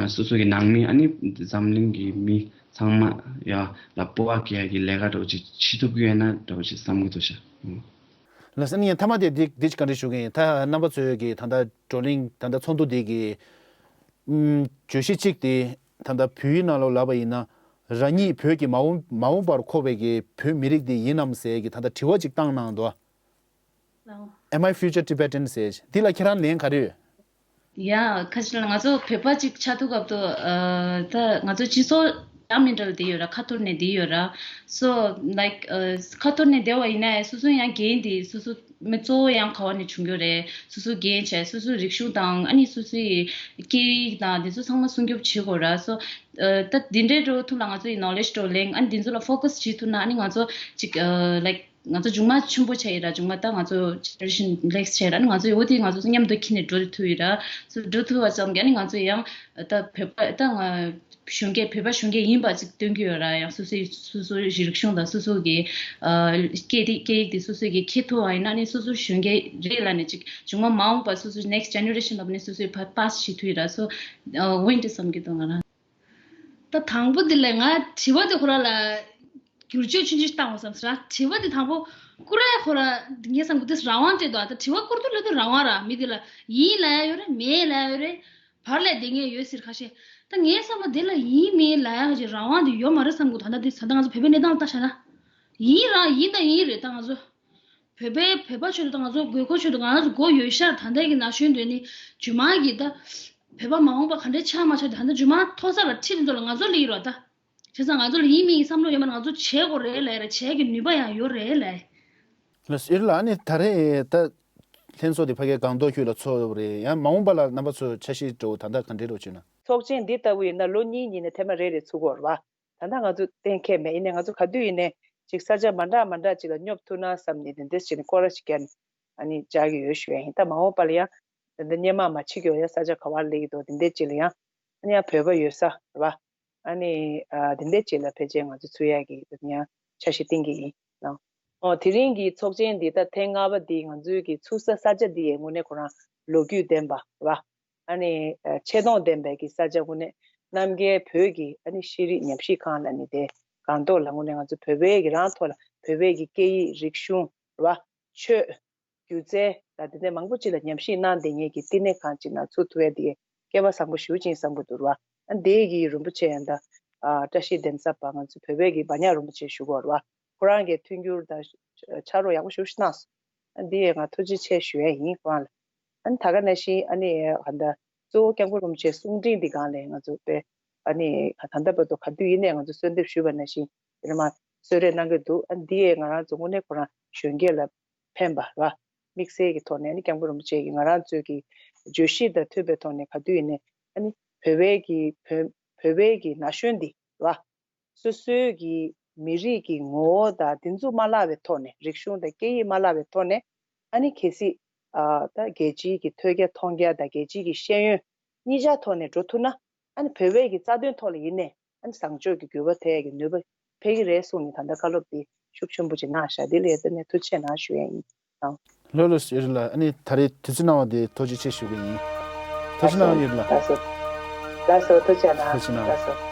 སོ་སོ་གི་ནང་མི་ཨ་ནི་འཛམ་གླིང་གི་མི་ཚང་མ་ཡ་ལ་སྤོབས་པ་སྐྱེ་ཡག་གི་ལས་ཀ་འདྲ་བོ་ཅིག་བྱེད་ཐུབ་ཀྱི་ཡོད་ན་འདྲ་བོ་ཅིག་བསམ་གྱི་འདུག་ཤག་ལགས་སོ། ཨ་ནི་ངས་མཐའ་མ་དེ་འདི་འདི་ཅིག་བཀའ་འདྲི་ཞུ་གི་ཡིན། ད་རྣམ་པ་ཚོས་ཀྱི་ད་ལྟ་བགྲོ་གླེང་ད་ལྟ་ཚོགས་འདུ་འདི་གི་ཨུམ། བརྗོད་གཞི་གཅིག་དེ་ད་ལྟ་བོད་ཡིག་ནང་ལོགས་ལབ་པ་ཡིན་ན་རང་ཉིད་བོད་ཀྱི་མ་འོངས་མ་འོངས་པར་འཁོར་བའི་གི་བོད་མི་རིགས་དེ་ཡིན་ནམ་ཟེར་གྱི་ད་ལྟ་དྲི་བ་ཅིག་བཏང་གནང་འདུག་ལའོ། Am I future Tibetan ཟེར་འདི་ལ་ཁྱེད་རང་ལན་ག་རེ་ཡོད། ཡ་ཁ་ཅིག་ལ་ང་ཚོ་བོད་པ་ཅིག་ཆགས་ཐུབ་སྐབས་དུ་ཨ་ད་ང་ཚོ་སྤྱི་ཚོགས་ཡང་མི་འདྲ་ལ་བསྡད་ཡོད་ར། ཁ་ཐོར་ནས་བསྡད་ཡོད་ར། So like ཨ་ཁ་ཐོར་ནས་བསྡད་པ་ཡིན་ན་སོ་སོ་ཡང་འགན་དེ་སོ་སོ་མི་གཙོ་བོ་ཡང་ག་བ་ནས་བྱུང་རྒྱུ་རེད། སོ་སོ་འགན་བྱས་སོ་སོའི་རིག་གཞུང་དང་ཨ་ནི་སོ་སོའི་སྐད་ཡིག་དང་དེ་ཚོ་ཚང་མ་སྲུང་སྐྱོབ་བྱེད་དགོས་ར། So ཨ་ད་འདི་འདྲའི་འགྲོ་ཐུབ་ལ་ང་ཚོ་ཡི་ནོ་ལེཇ་འགྲོ་གླེང་ཨ་ནི་འདི་ཚོ་ལ་ཕོ་ཁ་སི་བྱེད་ཐུབ་ན་ཨ་ནི་ང་ཚོ་ཅིག་ཨ་like ང་ཚོ་མཇུག་མ་ཆེན་པོ་ཆགས་ཡིན་ར། མཇུག་མ་ད་ང་ཚོ་ཇེ་ནེ་རེ་ཤན་ལེགས་ཆགས་ར། ཨ་ནི་ང་ཚོ་འོ་དེ་ང་ཚོ་མཉམ་དུ་ཁྱེར་ནས་འགྲོ་ཐུབ་ཡིན་ར། སོ་འགྲོ་ཐུབ་པ་ཙམ་གྱིས་ཨ་ནི་ང་ཚོ་ཡང་ད་བོད་པ་ད་ང་གཞོན་སྐྱེས་བོད་པ་གཞོན་སྐྱེས་ཡིན་པ་ཅིག་སྟོན་གྱི་ཡོད་ར། ཡང་སོ་སོའི་སོ་སོའི་རིག་གཞུང་དང་སོ་སོ་གི་ཨ་སྐད་རིགས་སྐད་ཡིག་དེ་སོ་སོ་གི་ཁྱེར་ཐུབ་པ་ཡིན་ན་ཨ་ནི་སོ་སོ་གཞོན་སྐྱེས་རེད་ལབ་ནས་ཅིག་མཇུག་མ་མ་འོངས་པ་སོ་སོའི་ནེག་སི་ཊི་ཇེ་ནེ་རེ་ཤན་ལ་ཨ་ནི་སོ་སོའི་ཕ་པཱ་སི་བྱེད་ཐུབ་ཡིན་ར། སོ་འོན་ཏེ་བསམ་གྱི་འདུག་ང་རང་། ད་དང་པོ་འདི་ལས་ང་དྲི་བ་འདི་ཁོ་རང་ལ་བསྒྱུར་བཅོས་ཆུང་ཆུང་ཞིག་བཏང་བ་བསམ་ཟེར། དྲི་བ་འདི་དང་པོ་བསྐུར་ཡ་ཁོ་རང་འདི་ངས་བསམ་གི་འདི་རང་དབང་སྤྲད་འདུག་ད་དྲི་བ་བསྐུར་དུས་ལ་དུས་རང་དབང་ར། མི་འདི་ལ་ཡིན་ལབ་ཡ་ཡོད་རེད། མེད་ལབ་ཡ་ཡོད་རེད། བར་ལ་བསྡད་མཁན་ཡོད་ཟེར་ཁ་ཤས། ད་ངས་བསམ་པ་འདི་ལ་ཡིན་མིན་ལབ་ཡ་ཁ་ཤས་རང་དབང་འདི་ཡོད་མ་རེད་བསམ་གི་འདུག་ད་ལྟ་འདི་ད་ལྟ་ང་ཚོ་བོད་པའི་གནས་སྟངས་ལ་ལྟ་བྱས་ན། ཡིན་རང་ཡིན་དང་ཡིན་རེད། ད་ང་ཚོ་བོད་པའི་བོད་པ་ཆོས་དང་ང་ཚོ་དགོས་མཁོ་ཆོས་དང་ང་ཚོ་མགོ་ཡོད་ཤག་ད་ལྟ་གི་ན་གཞོན་འདི་ནི་རྗེས་མ་གི་ད་བོད་པ་མ་འོངས་པ་ག་འདྲ་ཆགས་མ་ཆགས་དེ་ད་ལྟ་རྗེས་མ་མཐོ་ས་ལ་ཁྲིད་ཚོ་ལ་ང་ཚོ་ལ་ཡིན་རོགས་ད། བྱས་ཙང་ང་ཚོ་ལ་ཡིན་མིན་བསམ་བློ་ཡོད་མ་རེད། ང་ཚོ་བྱེད་དགོས་རེད་ལབ་རེད། བྱེད་ཀྱི་ནུས་པ་ཡང་ཡོད་རེད་ལབ། ལགས་སོ། ཨིར་ལགས། ཨ་ནི་ད་རེས་ད་ལྷན་ཚོགས་དེ་ཕ་གིའི་སྒང་ཏོག་ཁུལ་ལ་ཚོགས་ཡོད་པ་རེད། ཡང་མ་འོངས་པ་ལ་རྣམ་པ་ཚོ་འཆར་གཞི་འདྲ་བོ་ད་ལྟ་ག་འདྲས་འདྲ་བོ་བྱུང་ན། ཚོགས་ཆེན་འདི་ལྟ་བུ་ཡིན་ན་ལོ་གཉིས་གཉིས་ནས་ཐེངས་མ་རེ་རེ་ཚུགས་ཀྱི་ཡོད་རེད་བ། ད་ལྟ་ང་ཚོ་གཏན་འཁེལ་མེད། ཡིན་ནའི་ང་ཚོ་ག་དུས་ཡིན་ནའི་ཅིག་ས་ཆ་མ་འདྲ་མ་འདྲ་ཅིག་ལ་སྙོབ་ཐུབ་ན་བསམ་ནས་དེ་འདྲས་བྱས་ནས་སྐོར་ར་ཞིག་བརྒྱབ་ནས་ཨ་ནི་བཅར་གྱི་ཡོད་ཞུ་ཡ་ཡིན། ད་མ་འོངས་པ་ལ་ཡང་དེ་འདྲ་སྔོན་མ་མ་བྱེད་ཀྱི་ཡོད་ཡ། ས་ཆ་ག་བར་སླེབས་ཀྱི་འདུག་དེ་འདྲས་ཅིག་ལ་ཡང་ཨ་ནི་ཡང་བོད་པ་ཡོད་ས་རེད་བ། ཨ་ནི་ཨ་དེ་འདྲས་ཅིག་ལ་ཕལ་ཆེར་ང་ཚོ་ཚུགས་ཡ་གི་ཡང་འཆར་གཞི་བཏིང་གི་ཡིན་ནོ། ཨོ་དེ་རིང་གི་ཚོགས་ཆེན་འདི་ད་ཐེངས་ལྔ་པ་འདི་ང་ཚོའི་གི་ཚུགས་ས་ས་ཆ་འདི་ཡི་དངོས་གནས་ཁོ་རང་ལོ་རྒྱུས་ལྡན་པ་རེད་བ། ཨ་ནི་ཨ་ཆེ་མཐོང་ལྡན་པའི་གི་ས་ཆ་དངོས་གནས་རྣམ་རྒྱལ་བོད་ཀྱི་ཨ་ནི་ཤེས་རིག་ཉམས་ཞིབ་ཁང་ལ་ནི་དེ་སྒང་ཏོག་ལ་དངོས་གནས་ང་ཚོ་བོད་པའི་གི་རང་ཐོག་ལ་བོད་པའི་གི་སྐད་ཡིག་རིག་གཞུང་རེད་བ། ཆོས། སྒྱུ་རྩལ་ལ་དེ་འདྲ་མང་པོ་ཅིག་ལ་ཉམས་ཞིབ་གནང་བསྡད་མཁན་གྱི་བསྟི་གནས་ཁང་ཅིག་ནང་ཚུགས་ཐུབ་ཡ་དེ་སྐལ་བ་བཟང་པོ་ཞེ་པོ་ཅིག་ཡིན་བསམ་གྱི་འདུག་ར། ཨ་འདི་གི་རིན་པོ་ཆེ་ཡང་ད་ཨ་བཀྲ་ཤིས་གདན་ས་པ་ང་ཚོ་བོད་པའི་གི་འབར་ཉག་རིན་པོ་ཆེ་ཞུ་དགོས་ར། ཁོ་རང་གིས་མཐུན་འགྱུར་དང་ཕྱག་རོགས་ཡག་པོ་ཞེ་པོ་ཅིག་གནང་སོང་། ཨ་འདི་ཡང་ང་ཐུགས་རྗེ་ཆེ་ཞུ་ཡ་ཡིན་ཁོ་རང་ལ། ཨ་ནི་ད་ག་ནང་བཞིན་ཨ་ནི་ཨ་ད་གཙོ་བོ་སྐྱབས་མགོན་རིན་པོ་ཆེའི་གསུང་འཕྲིན་འདི་སྒང་ལ་ང་ཚོ་དཔེ་ཨ་ནི་ད་ལྟ་བར་དུ་ག་དུས་ཡིན་ནའི་ང་ཚོ་གསོལ་འདེབས་ཞུས་པ་ནང་བཞིན་དེ་ནས་མར་གསོལ་རས་གནང་གི་འདུག་ཨ་འདི་ཡས་ང་རང་ཚོ་དངོས་གནས་ཁོ་རང་གཞོན་སྐྱེས་ལ་ཕན་པ་ར། དམིགས་བསལ་གྱི་ཐོག་ནས་ཨ་ནི་སྐྱབས་མགོན་རིན་པོ་ཆེ་གིས་ང་རང་ཚོའི་གི་བརྗོད་གཞི་དང་མཐུན་པའི་ཐོག་ནས་ག་དུས་ཡིན་ནའི་ཨ་ནི་བོད་པའི་གི་བོད་བོད་པའི་གི་ན་གཞོན་འདི་ར། སོ་སོའི་གི་མི་རིགས་ཀྱི་ངོ་བོ་དང་འདི་ཚོ་མ་བརླག་པའི་ཐོག་ནས། རིག་གཞུང་དང་སྐད་ཡིག་མ་བརླག་པའི་ཐོག་ནས་ཨ་ནི་གལ་སྲིད་ཨ་ད་རྒྱལ་སྤྱིའི་གི་ཐོས་རྒྱ་མཐོང་རྒྱ་དང་རྒྱལ་སྤྱིའི་གི་ཤེས་ཡོན་གཉིས་ཆ་ཐོག་ནས་འགྲོ་ཐུབ་ན་ཨ་ནི་བོད་པའི་གི་རྩ་དོན་ཐོག་ལ་ཡིན་ནའི་ཨ་ནི་བཟང་ཕྱོགས་ཀྱི་འགྱུར་བ་ཐེབས་ཡ་གི་ནུས་པ་འཕེལ་གི་རེད་གསུངས་ནས་ད་ལྟ་བཀའ་སློབ་འདི་ཤུགས་ཆེན་པོ་ཅིག་གནང་བཞག་འདི་ལ་ཡ་ད་ནས་ཐུགས་རྗེ་ཆེ་གནང་ཞུ་ཡ་ཡིན། ཨང་། ལགས་ལགས་སོ། ཨིར་ལགས། ཨ་ནི་ད་རེས་དུས་ཚོད་གནང་བ་དེ་ཐུགས་རྗེ་ཆེ་ཞུ་གི་ཡིན། ཐུགས་རྗེ་གནང་། ཨིར་ལགས། ལགས་སོ། ལགས་སོ། ཐུགས་རྗེ་གནང་། ཐུགས་རྗེ་གནང་། ལགས་སོ།